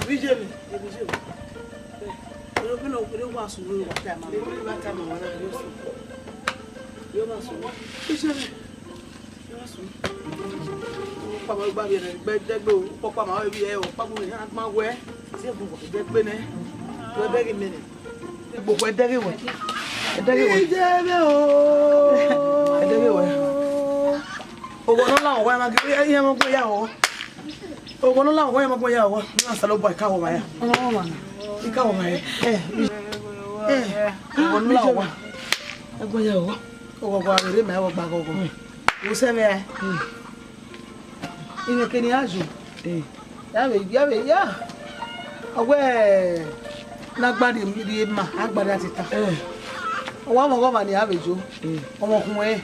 Vijemi, vijemi. Ero bino, ero wa sunu, ero wa ta ma. Ero wa ta ma, wa na, ero sunu. Ero wa sunu. Vijemi. Ero wa sunu. Ọkpa ma gba vbe ne, gbe dẹgbe o, ọkpa ma vbe vbe o, ọkpa ma vbe ne, a ma wẹ. Ẹdẹgbe nẹ. Wẹ bẹghe mẹ nẹ. Gbogbo ẹdẹghe wẹ. Ẹdẹghe wẹ. Vijemi o. Ẹdẹghe wẹ. Oghọ ne ọ la owa, ma ghi, iran ma gbe ya oghọ. Oghọ ne ọ la owa, iran ma gbe ya oghọ. Na Osanobua, I ka oghọ ya. Ọ ma na. I ka oghọ ya. Eh, eh, oghọ ne ọ la owa. Ẹ gbe ya oghọ. Oghọ gua vbe rre ma, oghọ gba oghọ. Wo sẹ vbe a? Imẹ ke ne I ya yo. Eh. Ya vbe, ya vbe, ya. Ọ wẹ ne a gba rhie, rhie ma, a gba rhie atita. Eh. Ọ wa mọ ọghọmwa ne a vbe yo. Eh. Ọmọ khun ẹnrẹn.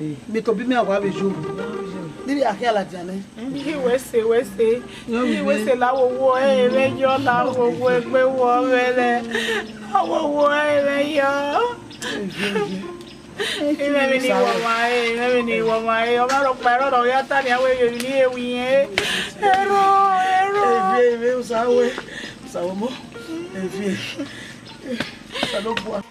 Eh. Mẹ tobọ imẹ a wa vbe yo. Ni vbe a khian ladian nẹ. Iye, wẹ sẹ, wẹ sẹ. Iye, wẹ sẹ, la wowo ẹre mwẹ yọ, la wowo egbe wọ mwẹ rẹ. La wowo ẹre mwẹ yọ. Imẹ vbe ne I wọ ma re, imẹ vbe ne I wọ ma re, ọ ma rhọkpa ẹrọ ne ọ ya ta nia wẹ, emwi ne I he ru irẹn. Ẹrọ, ẹrọ. Evie, evie, Osa wẹ, Osa wẹ ọmọ, evie. Osanobua.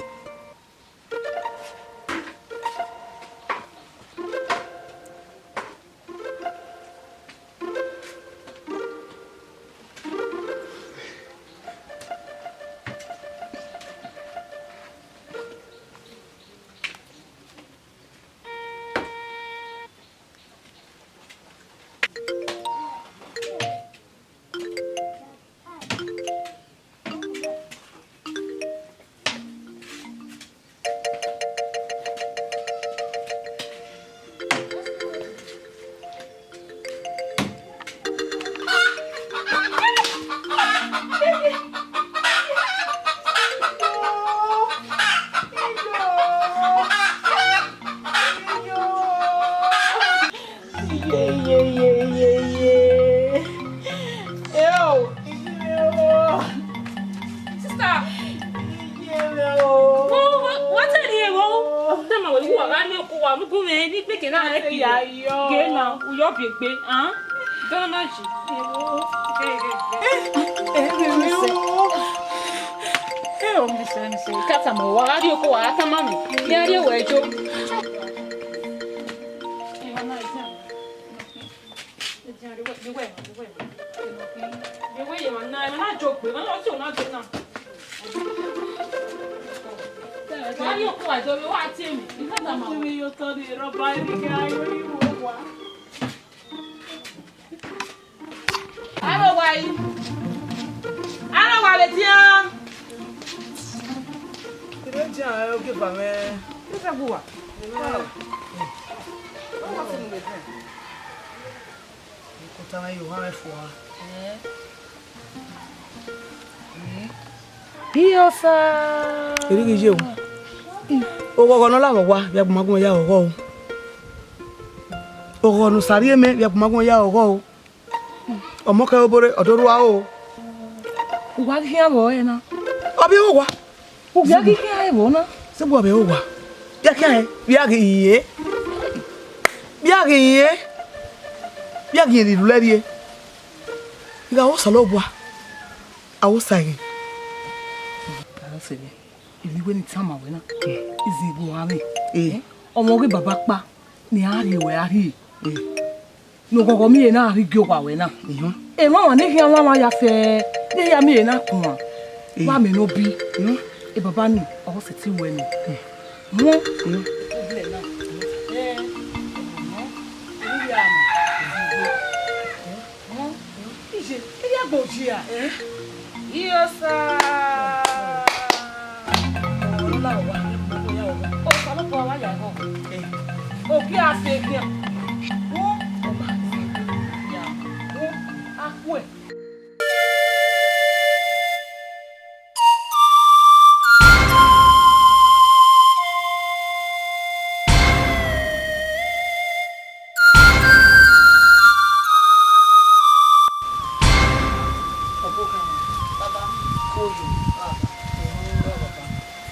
Iye, iye, iye, iye, iye. Eo, iye o. Sister. Iye o. Wo, wo, wa te ni wo. Tama we wa ga ni ku wa nu gu me ni pe ke na e ki. Ya yo. Ge na, u yo bi egbe, ah? Dọ na ji. Ge, ge, ge. Eh, eh, eh, eh. Eo, mi se, mi se. Ka tama wa ga ni ku wa tama mi. Ya ni we jo. Aro wa yi. Aro wa le tian. Ire dia oge ba mẹ. Ise bu wa. Kota mwẹ ye ohan mwẹ fua. Iyọsa. Erighi ye o. Oghọghọ ne ọ lavọ owa, vbe agbọn ma gun ya oghọ o. Oghọghọ ne Osa rhie mẹ, vbe agbọn ma gun ya oghọ o. Ọmọ kẹ obore, ọ do rua o. Uwa ghi khian vbe ọre na. Ọ vbe owa. U via ghi khian ẹvbo na. Sẹ vbe ọ vbe owa. Via khian, via ghi ye. Via ghi ye. Via ghi ye rhie rhie. I gha ho Osanobua, a ho Osa eghe. Emwi wẹ ne I tama wẹ na, izigbo a mwẹ. Eh. Ọmọ ọghe baba ọkpa ne a rhie wẹ a rhie. Eh. Ne oghọghọ miẹn na rhie gie owa wẹ na. Emwa ọmwa ne khian mwamwa ya fẹ, ne hia miẹn na kuan. Eh. Wa mẹ ne obi. Eh. E baba ni, ọ sẹtin wẹ ni. Wọn. Eh. Problem na. Eh. Iyọsa. Osanobua wa ya ẹghọ. Ogie a fe khian. Wo, ọ ma ya. Wo, a khuẹ.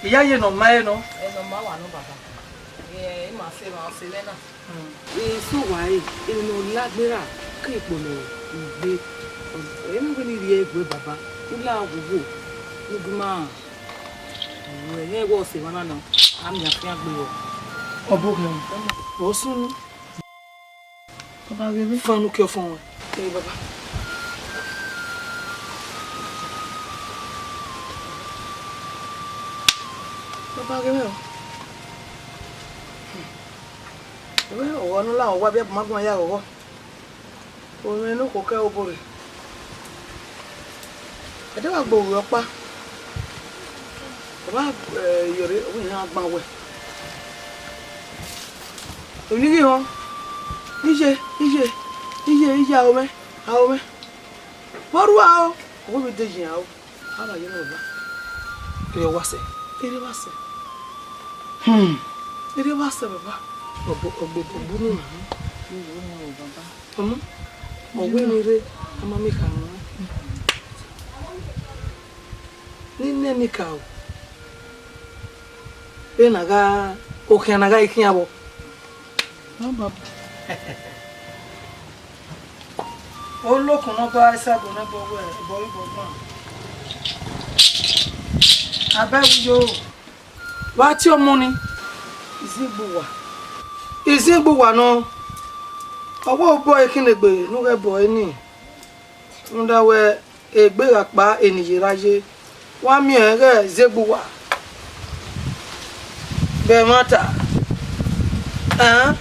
Iyayi ne ọ ma ẹre nọ. Ẹn, ne ọ ma wa nọ, baba. Ẹ, ima sẹ emwa, ọ sẹ mwẹ na. Eso uwa ẹre, emwi ne ọ la gberra ke ikpolo ugbe. Ẹ i na wẹ ne I rhie ẹre gue baba, u la ghwoghwo, ne u gu ima ru ẹre, wẹ ọ sẹ emwa na nọ, a miẹn afiangbe rọ. Ọ bọ okhian, ọ sunu. Baba ghe mwẹ. Fanu ke ọfọn ruẹ. Ee, baba. Baba ghe mwẹ o. Wẹ ọghọ ne u la owa vbe agbọn ma gun ya ghọghọ. Orinmwi ne okhuo kẹ obọ rre. Ẹdẹ wa gbe orhu ọkpa, ọ ma, eh, yọrre, ọ ma gban wẹ. Emwi ne I ghi họn, iye, iye, iye, iye, aro mwẹ, aro mwẹ. Vbe ọ rua o, ọ wẹ vbe de yi aro. A ma ye mwẹ baba. Erriọ wa sẹ. Erriọ wa sẹ. Hmm. Erriọ wa sẹ baba. Ọgbo, ọgbo, ọgbo unu. Ọmọ, ọ wẹ ne I rre, a ma miẹn ikha ruẹn. Ne I nẹ ne I ka ru. Vbene a gha, okhian na gha khian vbọ. Ọ baba. Olokun ne ọ gba Esago ne ẹbọ wẹ ẹbọ ru ibọgbọn. Abẹ wu yo. Vbe a tie ọmọ ni? Izigbuwa. Izigbuwa nọ. Ọ wẹ obọ ẹre khin egbe ne u ghẹ bọ ẹre ni. Rhunmwuda wẹ egbe gha kpa eni ye ra ye, wa miẹn ẹghẹ zegbe uwa vbe ẹmwata. Ẹn,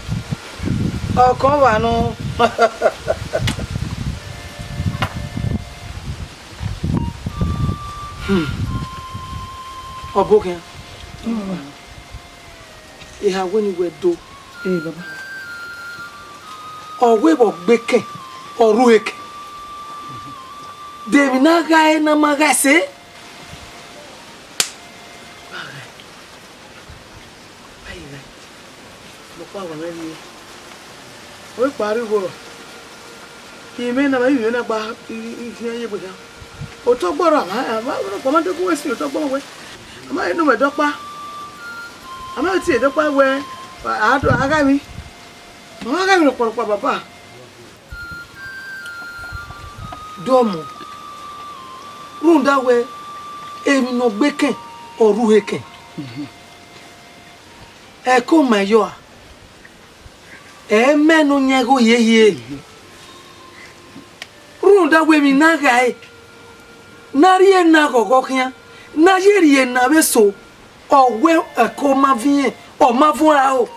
ọ kọn vba nọ. Hmm. Ọbokhian. Eha wẹ ne wẹ do. Ee, baba. Ọ wẹ vbe ọ gbe kẹn, ọ rue kẹn. De emwi ne a gha re ne a ma gha ẹse? Nọkpa wa mwẹ rhie. Ọ vbe kpa rre igho rọ? Imẹ na, imẹ na gba i, i, i khian ye egbe khian. Otọ gbọrọ, a ma, a ma, a ma de gu wẹ si otọ gbọrọ wẹ. A ma he ne u mwẹ dọkpa. A ma he tie dọkpa wẹ, a, a do, a gha emwi. Ma gha emwi rọkpa rọkpa, baba. Dọmọ, rhunmwuda wẹ, emwi ne ọ gbe kẹn, ọ rhie kẹn. Ẹko ma yọ a, ẹ i mẹ ne ọ yan igho hiehie. Rhunmwuda wẹ emwi ne a gha re, ne a rhie na ghọghọ khian, ne a ye rhie na vbe eso, ọ wẹ ẹko ma viẹn, ọ ma vuọn ra ro.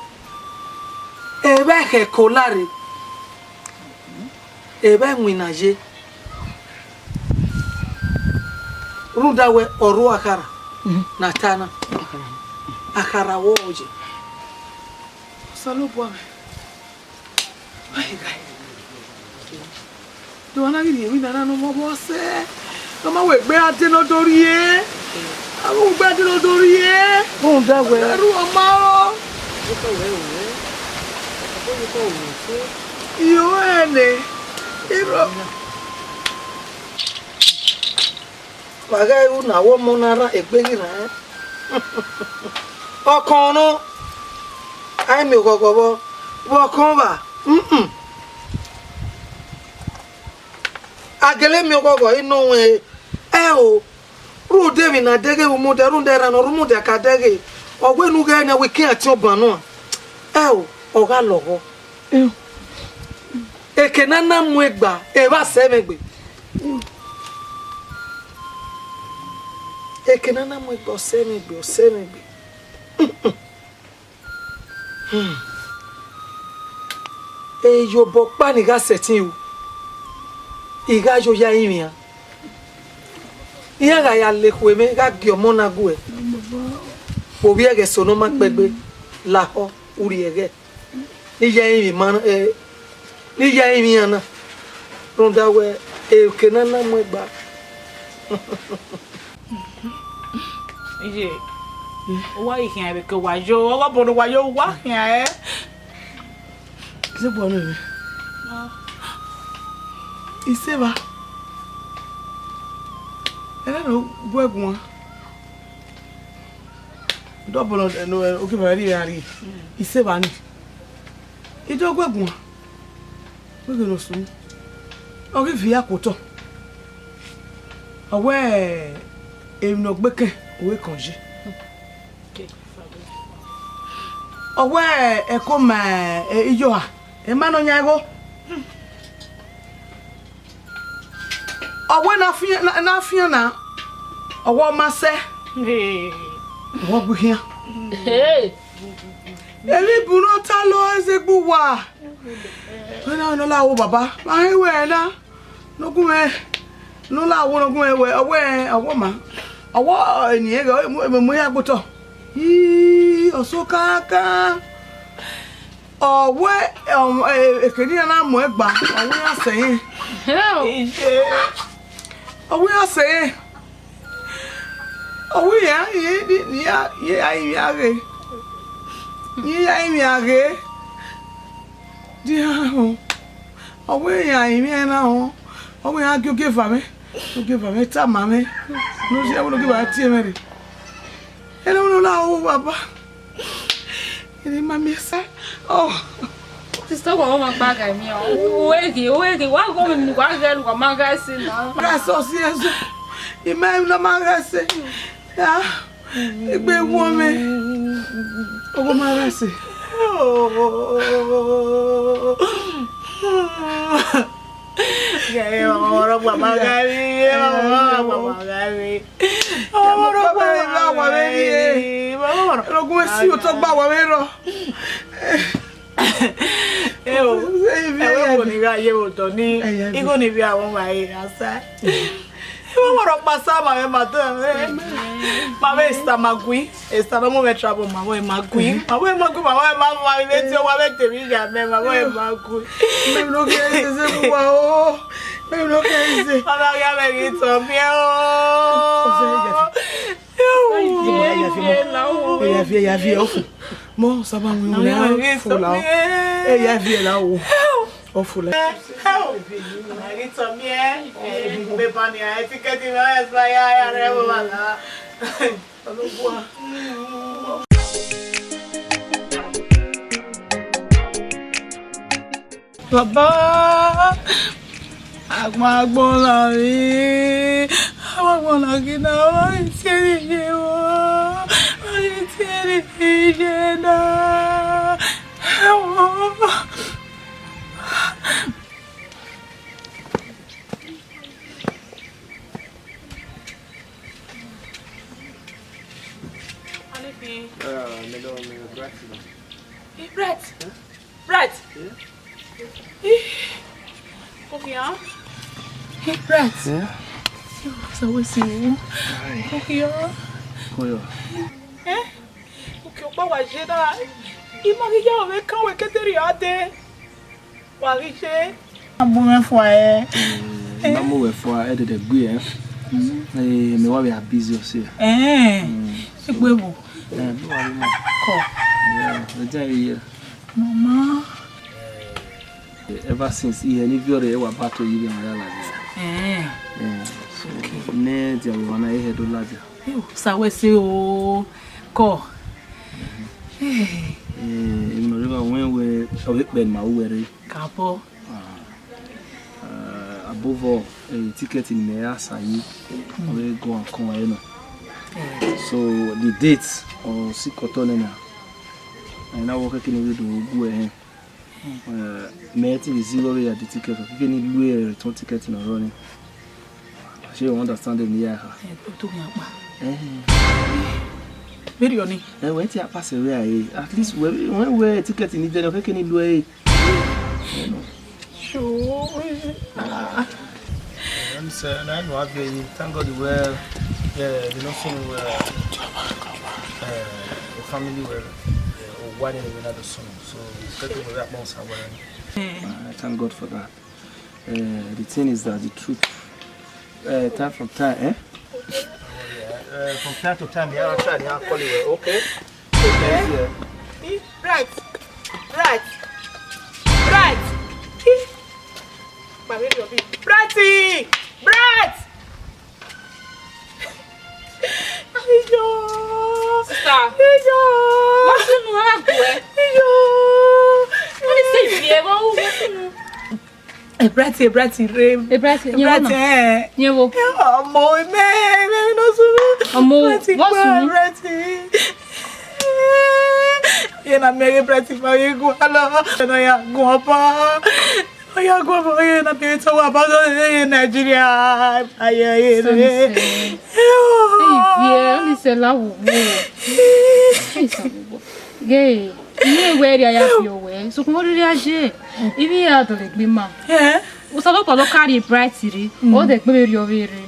Evba ẹkhẹ ẹko la rre, evba ẹwinna ye. Rhunmwuda wẹ ọ rre akhara ne a ta na, akhara wẹ ọ ye. Osanobua mwẹ. Do a na ghi rhie emwi na na ne ọ mwẹ ọvbọ sẹ, ne ọ ma wẹ egbe a de ne ọ do rhie, a wẹ egbe a de ne ọ do rhie. Rhunmwuda wẹ, ẹrhu ọ ma rọ. Iyo ẹnẹ, irọ. Wa ghẹ ru na, wẹ ọmọ na ra egbe ghi rran. Ọkọn nọ, a i miẹn oghọghọ vbọ, vbe ọkọn vba. Mm-mm. A gele miẹn oghọghọ, I nọ wẹn ẹo. Rhunmwuda emwi ne a dẹghe vbe umudia, rhunmwuda erha ne ọ rre umudia ka dẹghe, ọ wẹ ne u ghẹ nẹ, wẹ ke iran tiọnban nua. Ẹo, ọ gha lọghọ. Eke ne a na mu egba, evba sẹ mwẹ egbe. Eke ne a na mu egba, ọ sẹ mwẹ egbe, ọ sẹ mwẹ egbe. Hmm. Iyobọ ọkpa ni gha sẹtin ru, I gha yo ya rinmwian. Iran gha ya la ekhue mwẹ gha gie ọmọ na guẹ. Ovbi ẹghẹ eso ne ọ ma kpẹgbe lahọ, u rhie ẹghẹ. Ne I ya rinmwian, eh, ne I ya rinmwian na. Rhunmwuda wẹ, eke ne a na mu egba. Iye, uwa ghi khian vbe ke uwa yo, ọghe obọ ne uwa yo, uwa khian ẹre. Isẹ bọ nọ mwẹ. Isẹ evba. Ẹnẹ ne ọ gu ẹ guan. Dọbọ nọ, nọ, ogieva rhie ra rhie. Isẹ evba ni. I do gu ẹ guan. Wẹ ghe ne ọ sunu, ọ ghi viọ ikuotọ. Ọ wẹ emwi ne ọ gbe kẹn, ọ wẹ kọn ye. Ọ wẹ ẹko ma, e, iyoha, ẹ ma nọ yan igho. Ọ wẹ ne a fian, ne a, ne a fian na, ọ wẹ ọ ma sẹ, ọ wẹ ọ gbe khian. Hey. Emwi bun ne ọ ta lọ ẹzẹ egbe uwa. Wẹ na nọ la wo baba, ma he wẹ na. Ne ọ gu mwẹ, ne ọ la wo ne ọ gu mwẹ wẹ, ọ wẹ, ọ wẹ ọ ma. Ọ wẹ eni ẹghẹ, ọ mu, mu ya gbe otọ. Ii, ọ so kankan. Ọ wẹ, ọ, e, eke ne iran na mu egba, ọ wẹ iran sẹ rẹn. Ọ wẹ iran sẹ rẹn. Ọ wẹ iran, iran, iran, iran, iran ghe. Iran, iran ghe. Dian o. Ọ wẹ iran, iran na họn. Ọ wẹ iran gie ogieva mwẹ. Ogieva mwẹ tama mwẹ. Ne ọ si ẹvbo ne ogieva tie mwẹ rre. Ẹre ọ na la o baba. Ene ma miẹn sẹ. Oh. Sister, wa ma gba ga mi o. Uweghi, uweghi, wa go mi wa ga lu wa ma ga si na. Ga so si eso. I ma no ma ga se. Ya. Egbe wo me. Ogo ma ga se. Ye, ọmọ ọrọ gba ma ga mi, ye, ọmọ ọrọ gba ma ga mi. Ọmọ ọrọ gba ma ga mi. Ọmọ ọrọ gba ma ga mi. Rogun esi otọ gba wa vbe rọ. Eo, ẹvbo ni gha ye vbe otọ ni, igho ni vbe avọn ma re asa. Igho wọrọ kpa sa ma vbe ma dọ ẹmwẹ. Ma vbe sa ma gui, esa ne ọ mu mwẹ trouble ma vbe ma gui. Ma vbe ma gui, ma vbe ma ma vbe te owa vbe te vbe ya mẹ, ma vbe ma gui. Me no ke se se wa o. Me no ke se. Ọna gha vbe ghi tọ miẹn o. Ẹ ya fi, ẹ ya fi, ọfun. Mọ, saba wọn wẹ fo la o. Ẹ ya fi la o. Ọ fo la. Ẹ ghi tọ miẹn, ẹ, beba ni, ẹ, tikẹti mẹ, ẹ, sa ya, ya rẹ, wọ wa la. Ọlọgbua. Baba, agbọn agbọn la ri, agbọn agbọn la ghi na, wa ghi tie ẹre ye wa, wa ghi tie ẹre ye na. Aniki. Ah, me lo, me lo, Bright. Hey, Bright. Huh? Bright. Yeah? Ih, come here. Hey, Bright. Yeah? Yo, so what's you? Hi. Come here. Come here. Eh? Okay, ọkpa wa ye da. I ma ghi ya aro vbe kan wẹ ke te rhie a dee. Wa ghi ye. A bu mwẹ fua ẹ. Eh, I ma mu wẹ fua, ẹdẹdẹ gbe ẹ. Eh, mẹ wa vbe a busy ọse. Eh, Mm, so, egbe vbo? Eh, no worry, ma. Kọ. Yeah, the day here. Mama. Eh, ever since, ihe ne I viọ rre, wa ba to yi vbe ma ya ladian. Eh. Eh, so, Okay. ne dia vbe wa na, ihe do ladian. Yo, sa wẹ se o. Kọ. Eh. Eh, emwi ne ọ rre evba wẹn wẹ, ọ vbe kpẹ ne ma ru wẹ rre. Kabọ. Ah, eh, above all, eh, ticket ne mẹ ya sa yi, Mm. ọ vbe go and come ẹre nọ. Eh. So, the date, ọ sikẹ otọ nẹ na, ẹ na wẹ ọ keke ne I vbe do gu ẹre hẹn. Mm. Eh, mẹ te vbe zighi ọghe ya the ticket, ọ keke ne I lu ẹre return ticket ne ọ rrọọ nẹ. Ṣé you understand me ya kha? Eh, o to ghian kpa. Eh. Vberriọ ni. Eh, wẹ te a pass ẹre a, at least wẹ, wẹ, wẹ ticket ni dẹ nẹ, ọ keke ne I lu ẹre. Sure. Ah. Em, sir, na no have you. Thank God you well. Yeah, you know, soon well. Uh, your family well. Uh, what they will not soon. So, it's better we are more somewhere. Eh. Uh, thank God for that. Uh, the thing is that the truth, uh, time from time, eh? Uh, from time to time, yeah, I try to call you, okay? So, guys, yeah. Bright! Bright! Bright! Brighty! Bright! Iyo! Sister. Iyo! What's wrong? How are you? Iyo! Let me see if you ever what's wrong. E Brighty, e Brighty rre. E Brighty, yẹn wo nọ? Brighty, eh. Yẹn wo? Ọmọ mẹ, mẹ, mẹ, no sunu. Ọmọ, Brighty, what's wrong? Brighty. Ye na miẹn ghe Brighty ma ye gu alọ. Na ya gu ọba. Ọ ya gu ọba, ye na miẹn tọ wa ba ye Nigeria. Aye, aye, aye. Hey, yeah, only say la wo wo. Hey, sa wo wo. Gay. Iye wẹ rria ya fi owẹ, sokpan ọ rhirhi a ye, ivbi ya dọlegbe ima. Eh? Osanobua ne ọ ka rhie Bright rre, ọ dẹ gbe vberriọ vbe rre.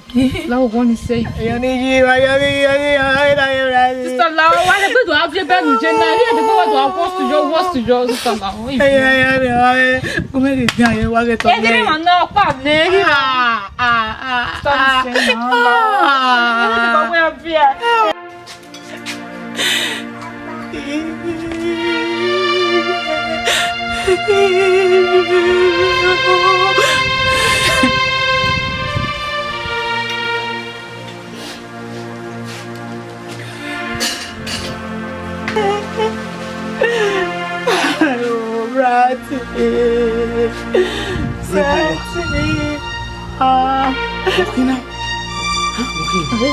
La owa ni sẹ yi. Eyo ni yi, wa yo ni yi, yo ni yi, yo ni yi, yo ni yi. Sister, la owa, ẹgbẹ do a viẹ bẹghe uje na, ẹgbẹ do a worst yo, worst yo, sister, la owa. Eyo, eyo, eyo, eyo, u mẹ ghi dian ye, wa ghe tọ. Ẹ ghi ma nọ pa nẹ, ghi ma. Ah, ah, ah, sister, ah, say no, la owa. Ah. Ẹ ghi ma wẹ a viẹ. Ayo, Brighty. Brighty. Ah. Bukina. Ha, Bukina.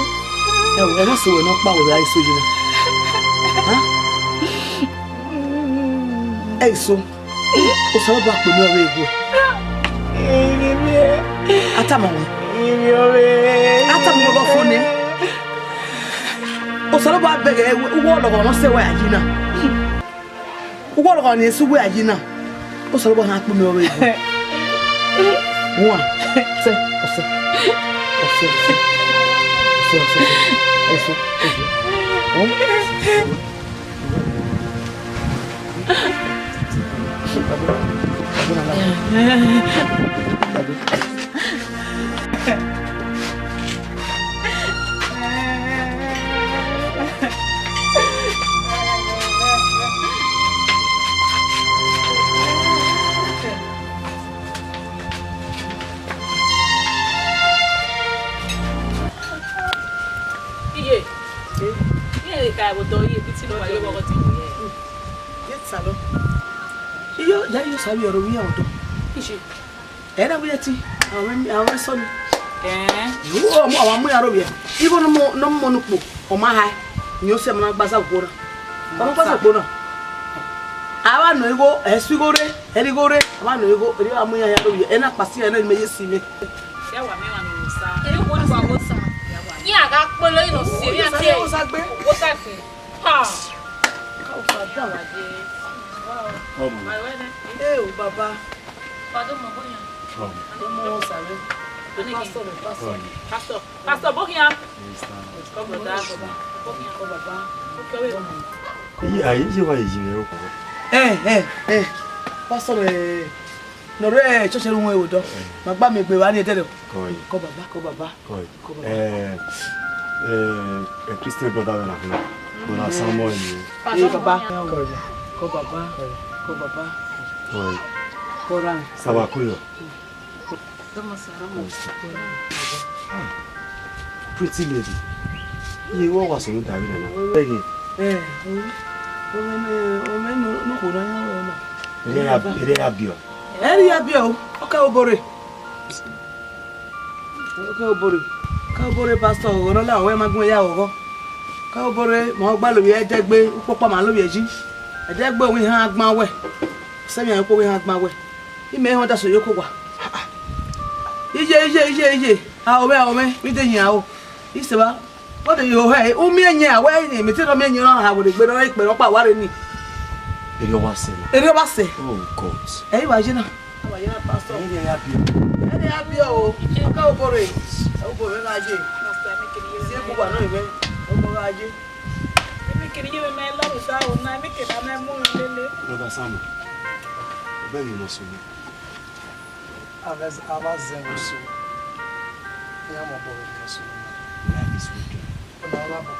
Ẹ wo, ẹ na sẹ wẹ ne ọ kpa wẹ vbe a i so yi na. Ha? Ẹ i so. Osanobua kpe mwẹ ọvbehe. A tama wẹ. A tama wẹ ọghe ọfo nẹ. Osanobua bẹghe uwu ọlọghọ ne ọ sẹ wẹ a yi na. Uwu ọlọghọ ne sẹ wẹ a yi na. Osanobua na kpe mwẹ ọvbehe. Wan, sẹ, ọsẹ. Ọsẹ, ọsẹ. Ọsẹ, ọsẹ, ọsẹ. Ẹsọ, ẹsọ. Ọ? Iye, iye ka ẹvbo dọ iye, bi ti nọ wa ye ọghọghọ ti. Ye Salọ. Iyo, ya yo sa vbe ọrọre ovbi iran ọdọ. Iye. Ẹ na wẹ ti, àwọn ẹsọ ni. Ẹn. Yo, ọmọ, àwọn amúyàrá ovbi ẹ. Ibo ne ọmọ, ne ọmọ nukpo, ọ ma ha. Ni o sẹ ma na gbaza okpo na. Ọ ma gbaza okpo na. A wa nọ igho, ẹ su igho re, ẹ rhie igho re, a wa nọ igho, erriọ a mu iran ya ro ye, ẹ na kpasi iran nẹ, ne imẹ ye si mwẹ. Ya wa miẹn emwa ne unu sa. Erriọ owa ni wa wo sa. Iran gha kpolo yi nọ si, iran tie. Wo sa gbe. Wo sa gbe. Ha. Ka wo sa da wa ye. Ọmọ. Ayo ẹnẹ. Ee, o baba. Pardon, mo boyan. Ọmọ. Ọmọ wo sa re. Pastor, pastor. Pastor. Pastor, boghian. Yes, sir. Come, brother. Boghian. Come, baba. Okay, wait. Iyi, ayi, iyi wa iyi rẹ o. Eh, eh, eh. Pastor, eh, nọ rre church ẹre uhunmwu ẹvbo dọ. Ma gba miẹn egbe vbe a ni ẹdẹrẹ. Kọ ẹre. Kọ baba, kọ baba. Kọ ẹre. Kọ baba. Eh, eh, eh, Christian brother wẹ na, brother Samuel ni. Eh, baba. Kọ ẹre. Kọ baba. Kọ baba. Kọ ẹre. Kọ ra. Sawa koyo. Pretty lady, iye wẹ wa sẹ ne u da vbe nana? Ẹghe. Eh, ọmọ ne, ọmọ ne, ne okhuo ne a ya wẹ na. Ere ya, ere ya biẹ. Ere ya biẹ o, ọ ka obọ rre. Ọ ka obọ rre. Ọ ka obọ rre, pastor, ọghọ ne ọ la, ọ wẹ ma gun ya ọghọ. Ọ ka obọ rre, ma ọ gba lovbiẹ ẹdẹgbe, ukpọkpa ma lovbiẹ yi. Ẹdẹgbe wẹ ihan gban wẹ. Sẹ mẹ, ukpo wẹ ihan gban wẹ. Imẹ họn da so yoko wa. Iye, iye, iye, iye. A, o mwẹ, a, o mwẹ, mi de yin aro. Iseva, ọ de yo hẹ, u miẹn yẹn, a wẹ, mẹ te rọ miẹn yẹn, ọ ha wẹ egbe, ọ ikpẹ, ọ kpa wa rre ni. Erriọ wa sẹ na. Erriọ wa sẹ. Oh God. Ẹ i wa ye na. Ẹ wa ye na, pastor. Ẹ i ya biẹ. Ẹ i ya biẹ o. Ka obọ rre. Ẹ obọ rre gha ye. Pastor, ẹ mi kene ye. Si egbe uwa nọ ẹ mwẹ. Obọ gha ye. Ẹ mi kene ye, mẹ la ru sa o na, ẹ mi kene a mẹ mu lele. Brother Samuel, ọ bẹ ghi nọ sunu. A vbe, a vbe zẹ vbe oso, iran mọ obọ vbe vbe oso. Life is wicked. Ọna ọ gha bọ.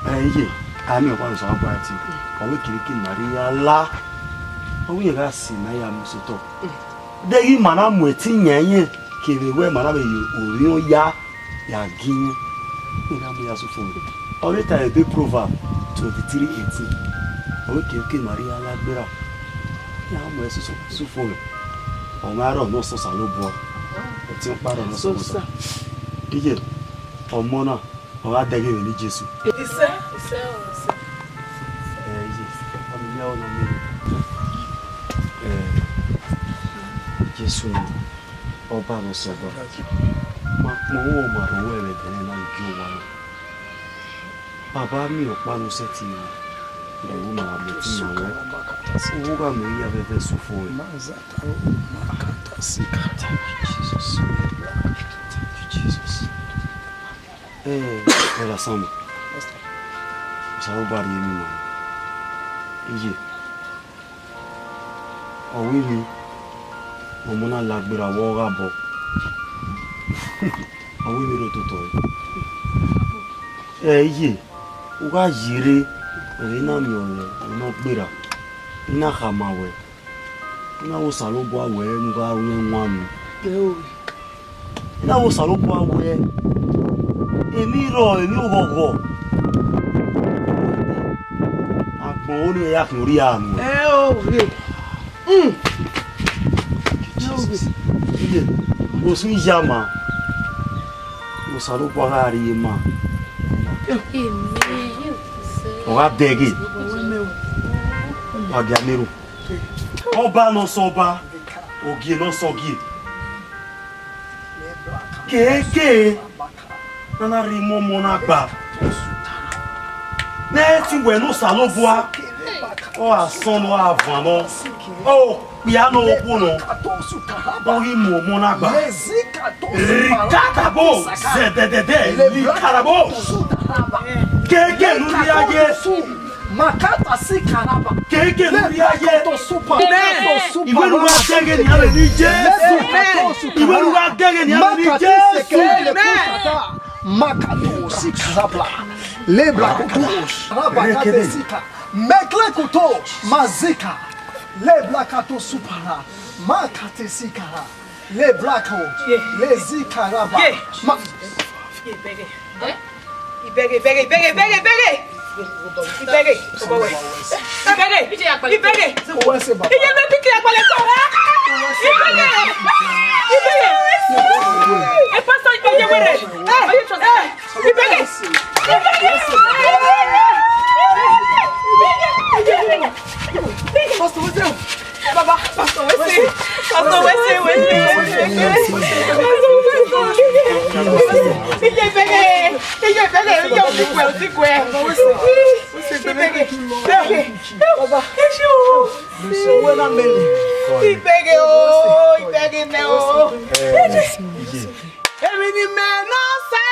Ẹ, iye, a miẹn ọkpa ne Osanobua tie, ọ wẹ kere kere ne a rhie iran la, ọ wẹ iran gha si ma iran mu sẹ otọ. Deghẹ ima na mu ẹtin yan irẹn, kevbe wẹ ma na vbe ye orhiọn ya, ya gie irẹn, iran na mu iran sẹ ofo. Ọ vbe ta ẹre Proverb twenty-three eighteen, ọ wẹ kere kere ne a rhie iran la gberra, iran mu ẹre sẹ ofo. Ọ ma rrọọ ne ọ sẹ Osanobua, ẹtin ọkpa rrọọ ne ọ sẹ Osanobua. Iye, ọmọ na, ọ gha dẹghe vbe eni Jesu. Isẹ, isẹ, isẹ. Ẹ, iye, ọmọ iyẹ ọna miẹn. Ẹ, Jesu, Ọba ne ọ sẹ Ọba. Ma kpọnmwẹ ma rho wẹ vbe ẹdẹnẹrẹ na, I gie owa na. Baba, miẹn ọkpa ne u sẹtin ru, ne u na mu ẹtin yan wẹ. U gha mu iran vbe ẹvẹn sẹ ofo ẹre. Thank you, Jesus. Thank you, Jesus. Eh, Brother Samuel. Osanobua rhie emwi ma. Iye. Ọ wẹ emwi ne ọmọ na la gberra vbe ọ gha bọ. Ọ wẹ emwi rre ototọ ẹre. Ẹ iye, u gha ye rre, ẹre I na miẹn ọre, I na gberra, I na khama wẹ, I na wẹ Osanobua wẹ ne u gha ru ẹwaẹn wan nu. I na wẹ Osanobua wẹ, emwi rrọọ, emwi oghọghọ. Agbọn ọnii ya khian orria nuẹn. Ẹ o, rre. Mm. Iye, osun ya ma. Osanobua gha rhie ma. Amen. Ọ gha dẹghe. Wa gia ne erhunmwu. Ọba ne ọ sẹ ọba, ogie ne ọ sẹ ogie. Keke ne a na rhie imẹ ọmọ na gba. Ne ẹ ti wẹ ne Osanobua, ọ gha sọn ne ọ gha van nọ. Okpia ne ọ okhuo nọ, ọ ghi mu ọmọ na gba. Rikatabo, zẹdẹdẹdẹ, rikarabo. Keke ne u rhie ye. Makata si karaba. Keke ne u rhie ye. Lekato supa. Amen. Iwẹ ne u gha dẹghe ne iran vbe eni Jesu. Amen. Iwẹ ne u gha dẹghe ne iran vbe eni Jesu. Amen. Makato si karaba. Lebra kuto. Rabakate sika. Mekle kuto. Mazika. Lebra kato supara. Makate sikara. Le black o. Yeah. Le zi karaba. Yeah. Ma- Yeah, bẹghe. Eh? Ibẹghe, ibẹghe, ibẹghe, ibẹghe, ibẹghe. Ibẹghe. Ibẹghe. Ibẹghe. Owó ẹsẹ̀ bàbá. Iye ló bí kí ẹ pọlẹ sọ. Ibẹghe. Ibẹghe. Ẹ pásítọ̀ ìgbẹ́ yẹ wẹ̀rẹ̀. Ẹ, ẹ, ibẹghe. Ibẹghe. Pastor, what's up? Baba, pastor, what's up? Pastor, what's up? What's up? What's up? Iye bẹghe, iye bẹghe, iye odigwe, odigwe. Ibẹghe. Baba. Ẹ ṣé o. Ibẹghe o, ibẹghe nẹ o. Èmi ni mẹ nọ sẹ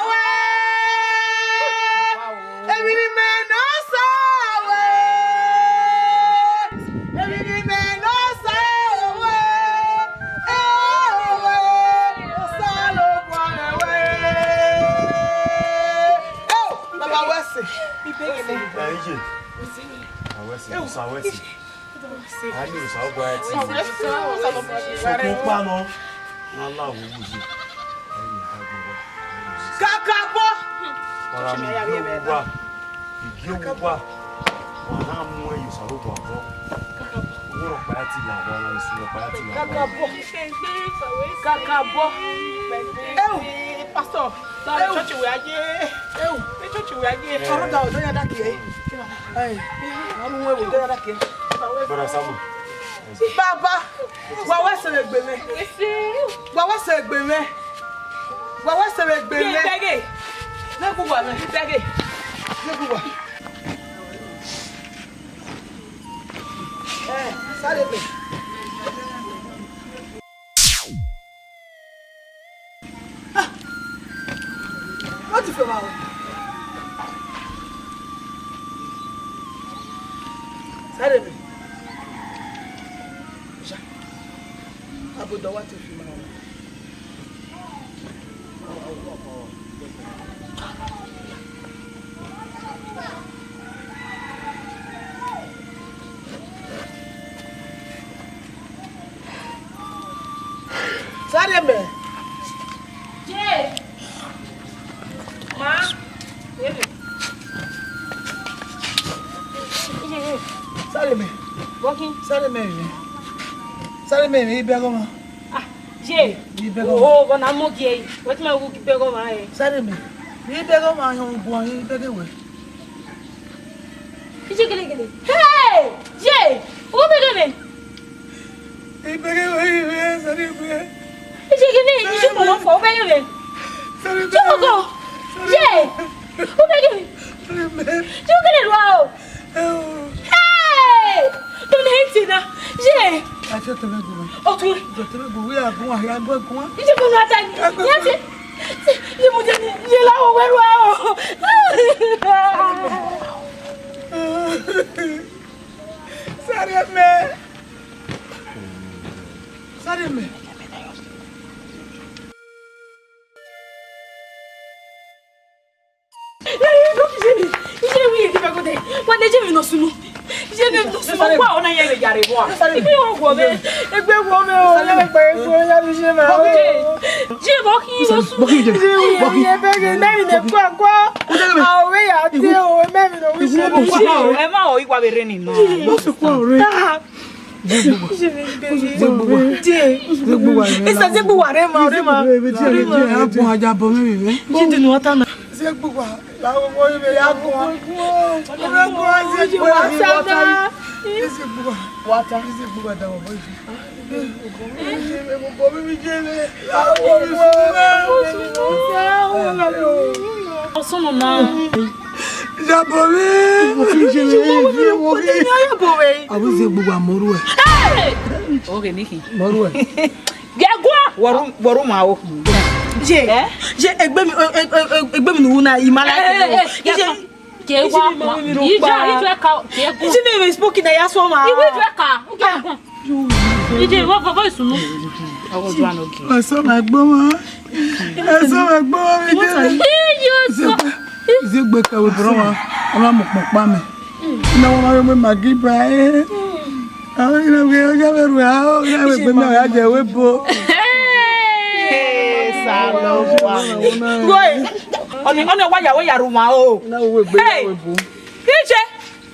wẹ. Èmi ni mẹ nọ sẹ wẹ. Ẹ, iye. Awẹsi, Osa, awẹsi. A ni Osa, ọ gba ẹtin. Sokun kpa nọ. Wọ́n lá wo wo yìí. Kakabọ. Ọ̀rọ̀ mi yóò wà. Igi owó wà. Wọ́n á mú ẹyẹ Osa ló bọ̀ bọ̀. Owó rọ̀ pa á ti là wọ́n, ọmọ ìṣúná pa á ti là wọ́n. Kakabọ. Kakabọ. Ewu, pastor. Ewu. Church we aye. Ewu. Church we aye. Ọ̀rọ̀ da ọ̀dọ́ yẹn dákì ẹ. Ẹ, ọ̀rọ̀ wọn wò ọ̀dọ́ yẹn dákì ẹ. Brother Samuel. Baba, wa wa sẹ egbe mwẹ. Wa wa sẹ egbe mwẹ. Wa wa sẹ egbe mwẹ. Bẹghe. Ne ku wa mwẹ. Bẹghe. Ne ku wa. Eh, sare mẹ. Ah! Wọ́n ti fẹ́ wa o. Sare mẹ. Ja. Abo dọ wa ti fi ma o. Sare mẹ. Jay. Ma. Sare mẹ. Bọkin. Sare mẹ. Sare mẹ, ibe gọmọ. Ah, ye. Ibe gọmọ. Oh, oh, na mo gie. What ma wu ibe gọmọ e? Sare mẹ. Ibe gọmọ yan gun ibe ge we. Ije gele gele. Hey! Ye! Uwu bẹghe mwẹ. Ibẹghe mwẹ, ibẹghe, sare mwẹ. Ije gele, ije kpọmọ fọ, uwu bẹghe mwẹ. Sare mwẹ. Ije kpọmọ. Ye! Uwu bẹghe mwẹ. Sare mwẹ. Ije gele rua o. Hey! Don't hate na. Ye! Afi ọtọ mwẹ gu mwẹ. Ọtọ. Ọtọ mwẹ gu mwẹ, ya gun, ya gun, gun. Ije kpọmọ ata ni. Ya gun. Ye mu je ni, ye la wo wẹrua o. Sare mẹ. Sare mẹ. Iye wi ye dibe gode. Wa ne je mi no sunu. Iye mi no sunu. Wa ona ye le yare wa. Ibi wo wo me. Egbe wo me o. Egbe wo ya bi je ma. Iye mo ki no sunu. Iye bẹghe na mi ne kwa kwa. A o we ya te o, me mi no wi se. Ẹ ma o, iwa be re ni na. Mo se kwa o re. Zegbuwa. Zegbuwa. Isa zegbuwa re ma, re ma. Abun aja bọ me vbe. Jide nu ata na. Zegbuwa. La wo wo ibe ya gun. Zegbuwa. Zegbuwa. Wata. Zegbuwa da wo boy. Zegbuwa mi je le. La wo mi. Ọsunu na. Yabọre. Yabọre. Abu Zegbuwa mọ ruẹ. Oge ni khin. Mọ ruẹ. Gẹgua. Wọru wọru ma o. Je. Eh? Je egbe mi e- e- e- egbe mi nu na i ma like. Eh, eh, eh, eh, je. Ke wa. Ije ije ka ke gun. Ije mi be spoken na ya so ma. Iwe ije ka. Ke gun. Ije wo wo wo sunu. Awo do anogi. Aso ma gbo ma. Aso ma gbo ma. Iyo so. Zegbe ka we bro wa. Ọmọ mo pọnpọn mẹ. Ina wọn máa ń mú màgí bá ẹ. Àwọn ìlú ọgbẹ́ ọjọ́ bẹ̀rù ẹ̀ á ó ìlú ẹ̀wẹ̀ gbẹ̀mí ọ̀rẹ́ àjẹ́ ìwé bo. Hey, Salọwa. Woi, ọni ọni wa yawe yaru ma o. Ìlú ọgbẹ́ ìgbẹ́ ìwé bo. Ije,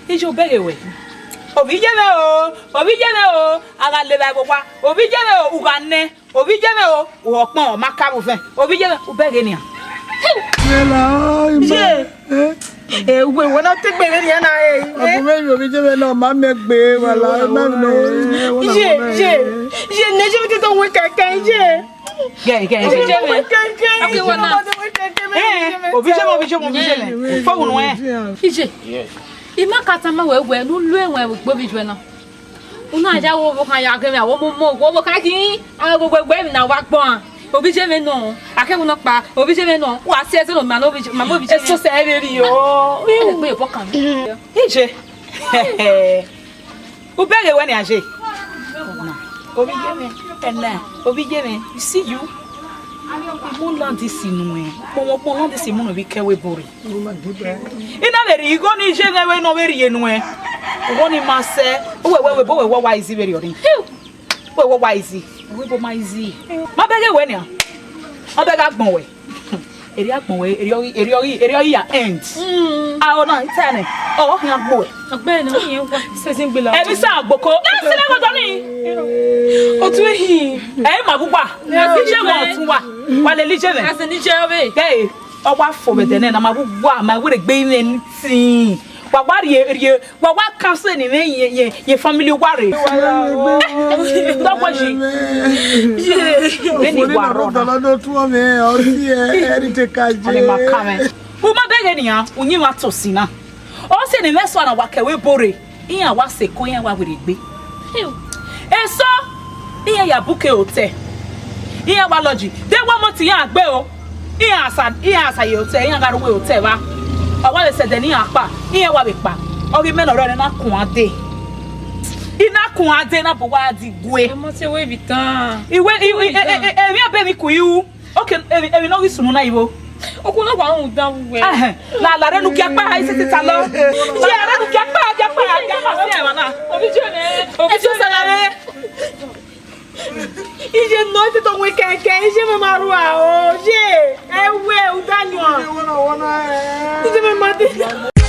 ije obeghe wẹ. Obi je me o, obi je me o, aga leba ebo wa. Obi je me o, uga nẹ. Obi je me o, ọkpọn ma ka vbe ofẹn. Obi je me, ubeghe nian. Yela, ima. Ye. Eh? Eh, uwe, wẹ na te gbe vbe nian na, eh, eh. Ọkọ mẹ, obi je me na, ma mẹ gbe, wala, ma no. Ye, ye, ye, ne je me te to wẹ kẹkẹ, ye. Gẹ, gẹ, gẹ. Obi je me. Kẹkẹ, kẹkẹ, Eh, obi je me, obi je me, obi je me. Fo wunu ẹ. Ije. Yes. Ima ka tama wẹ wẹ, ne u lu ẹwẹn vbe ogbe ovbi juẹ na. Unu a ya wo ọvbokhan ya ghe mwẹ, a wo mu ọmọ, wo ọvbokhan ghi, a wo gbogbo egbe emwi na wa gbọnran. Ovbi je mwẹ nọ, a ke wu nọkpa, ovbi je mwẹ nọ, wa si ẹzẹ nọ, ma ne ovbi je, ma ne ovbi je mwẹ. Eso sẹ vberriọ. Egbe obọ kan. Ije. Ubeghe wẹ nian je. Ovbi je mwẹ, ẹna, ovbi je mwẹ, you see you. Mu landisi nuẹn, kpọnmwọkpọnmwọ landisi mu nọ vbe ikẹwẹ ebo rre. I na vbe rhie igho ni ye mwẹ vbe ne ọ vbe rhie nuẹn. Igho ni ma sẹ, uwẹ wẹ wẹ bo wẹ wẹ wa izi vberriọ rre. Wẹ wẹ wa izi, wẹ bo ma izi. Ma bẹghe wẹ nian. Ma bẹghe agbọn wẹ. Erriọ agbọn wẹ, erriọ ghi, erriọ ghi, erriọ ghi ya end. A ọna, I ta nẹ, ọ khian gbo ẹ. Ọgbẹni, ọ yẹn wa. Sẹsin gbila. Ẹmwẹ sa gboko. Na sẹ lẹ gọdọ ni. Otu ehi. Ẹ ma gu wa. Iye wẹ ọtẹn wa. Wa lele iye mwẹ. Asẹ ne iye ọvbe. Ẹ, ọ wa fo vbe ẹdẹ nẹ, na ma gu wa, ma wẹ rre gbe mwẹ anything. Wa wa rhie, rhie, wa wa cancel ni mwẹ ye, ye, ye family wa rre. Dọgbọ yi. Ye. Vbene wa rrọọ na. Dọlọ do tuọ mwẹ, ọ si ẹ, ẹ rhi te ka je. Ọni ma ka mwẹ. U ma bẹghe nian, u yin mwa tosi na. Ọ sẹ ne mwẹ sua na wa kẹwẹ ebo rre, iran wa sẹ eko, iran wa werriegbe. Eso, iran ya buke hotel, iran wa lodge. De one month iran gbe o, iran sa, iran sa ye hotel, iran gha rre uwu hotel evba. Ọ wa vbe sẹ ẹdẹ ne iran kpa, iran wa vbe kpa. Ọ ghi mẹ ne ọrọre na kuan dee. I na kuan dee na bu wa di gue. Ọmọ te wẹ vbe tan. Iwe, i, i, e, e, e, emwi abe emwi ku iru. Okay, emwi, emwi ne ọ ghi sunu na igho. Okhuo na wa rhunmwuda vbe uwẹ. Ẹhẹn, la, la rre nu kia kpa, isi ti ta lọ. Ye, rre nu kia kpa, kia kpa, kia kpa, si ẹmwẹ na. Obi jọ nẹ. Esi osa la rre. Iye nọ, ete tọ wẹ kẹkẹ, iye mwẹ ma rua o, ye, ẹwẹ, uda yuan. Iye mwẹ ma dee.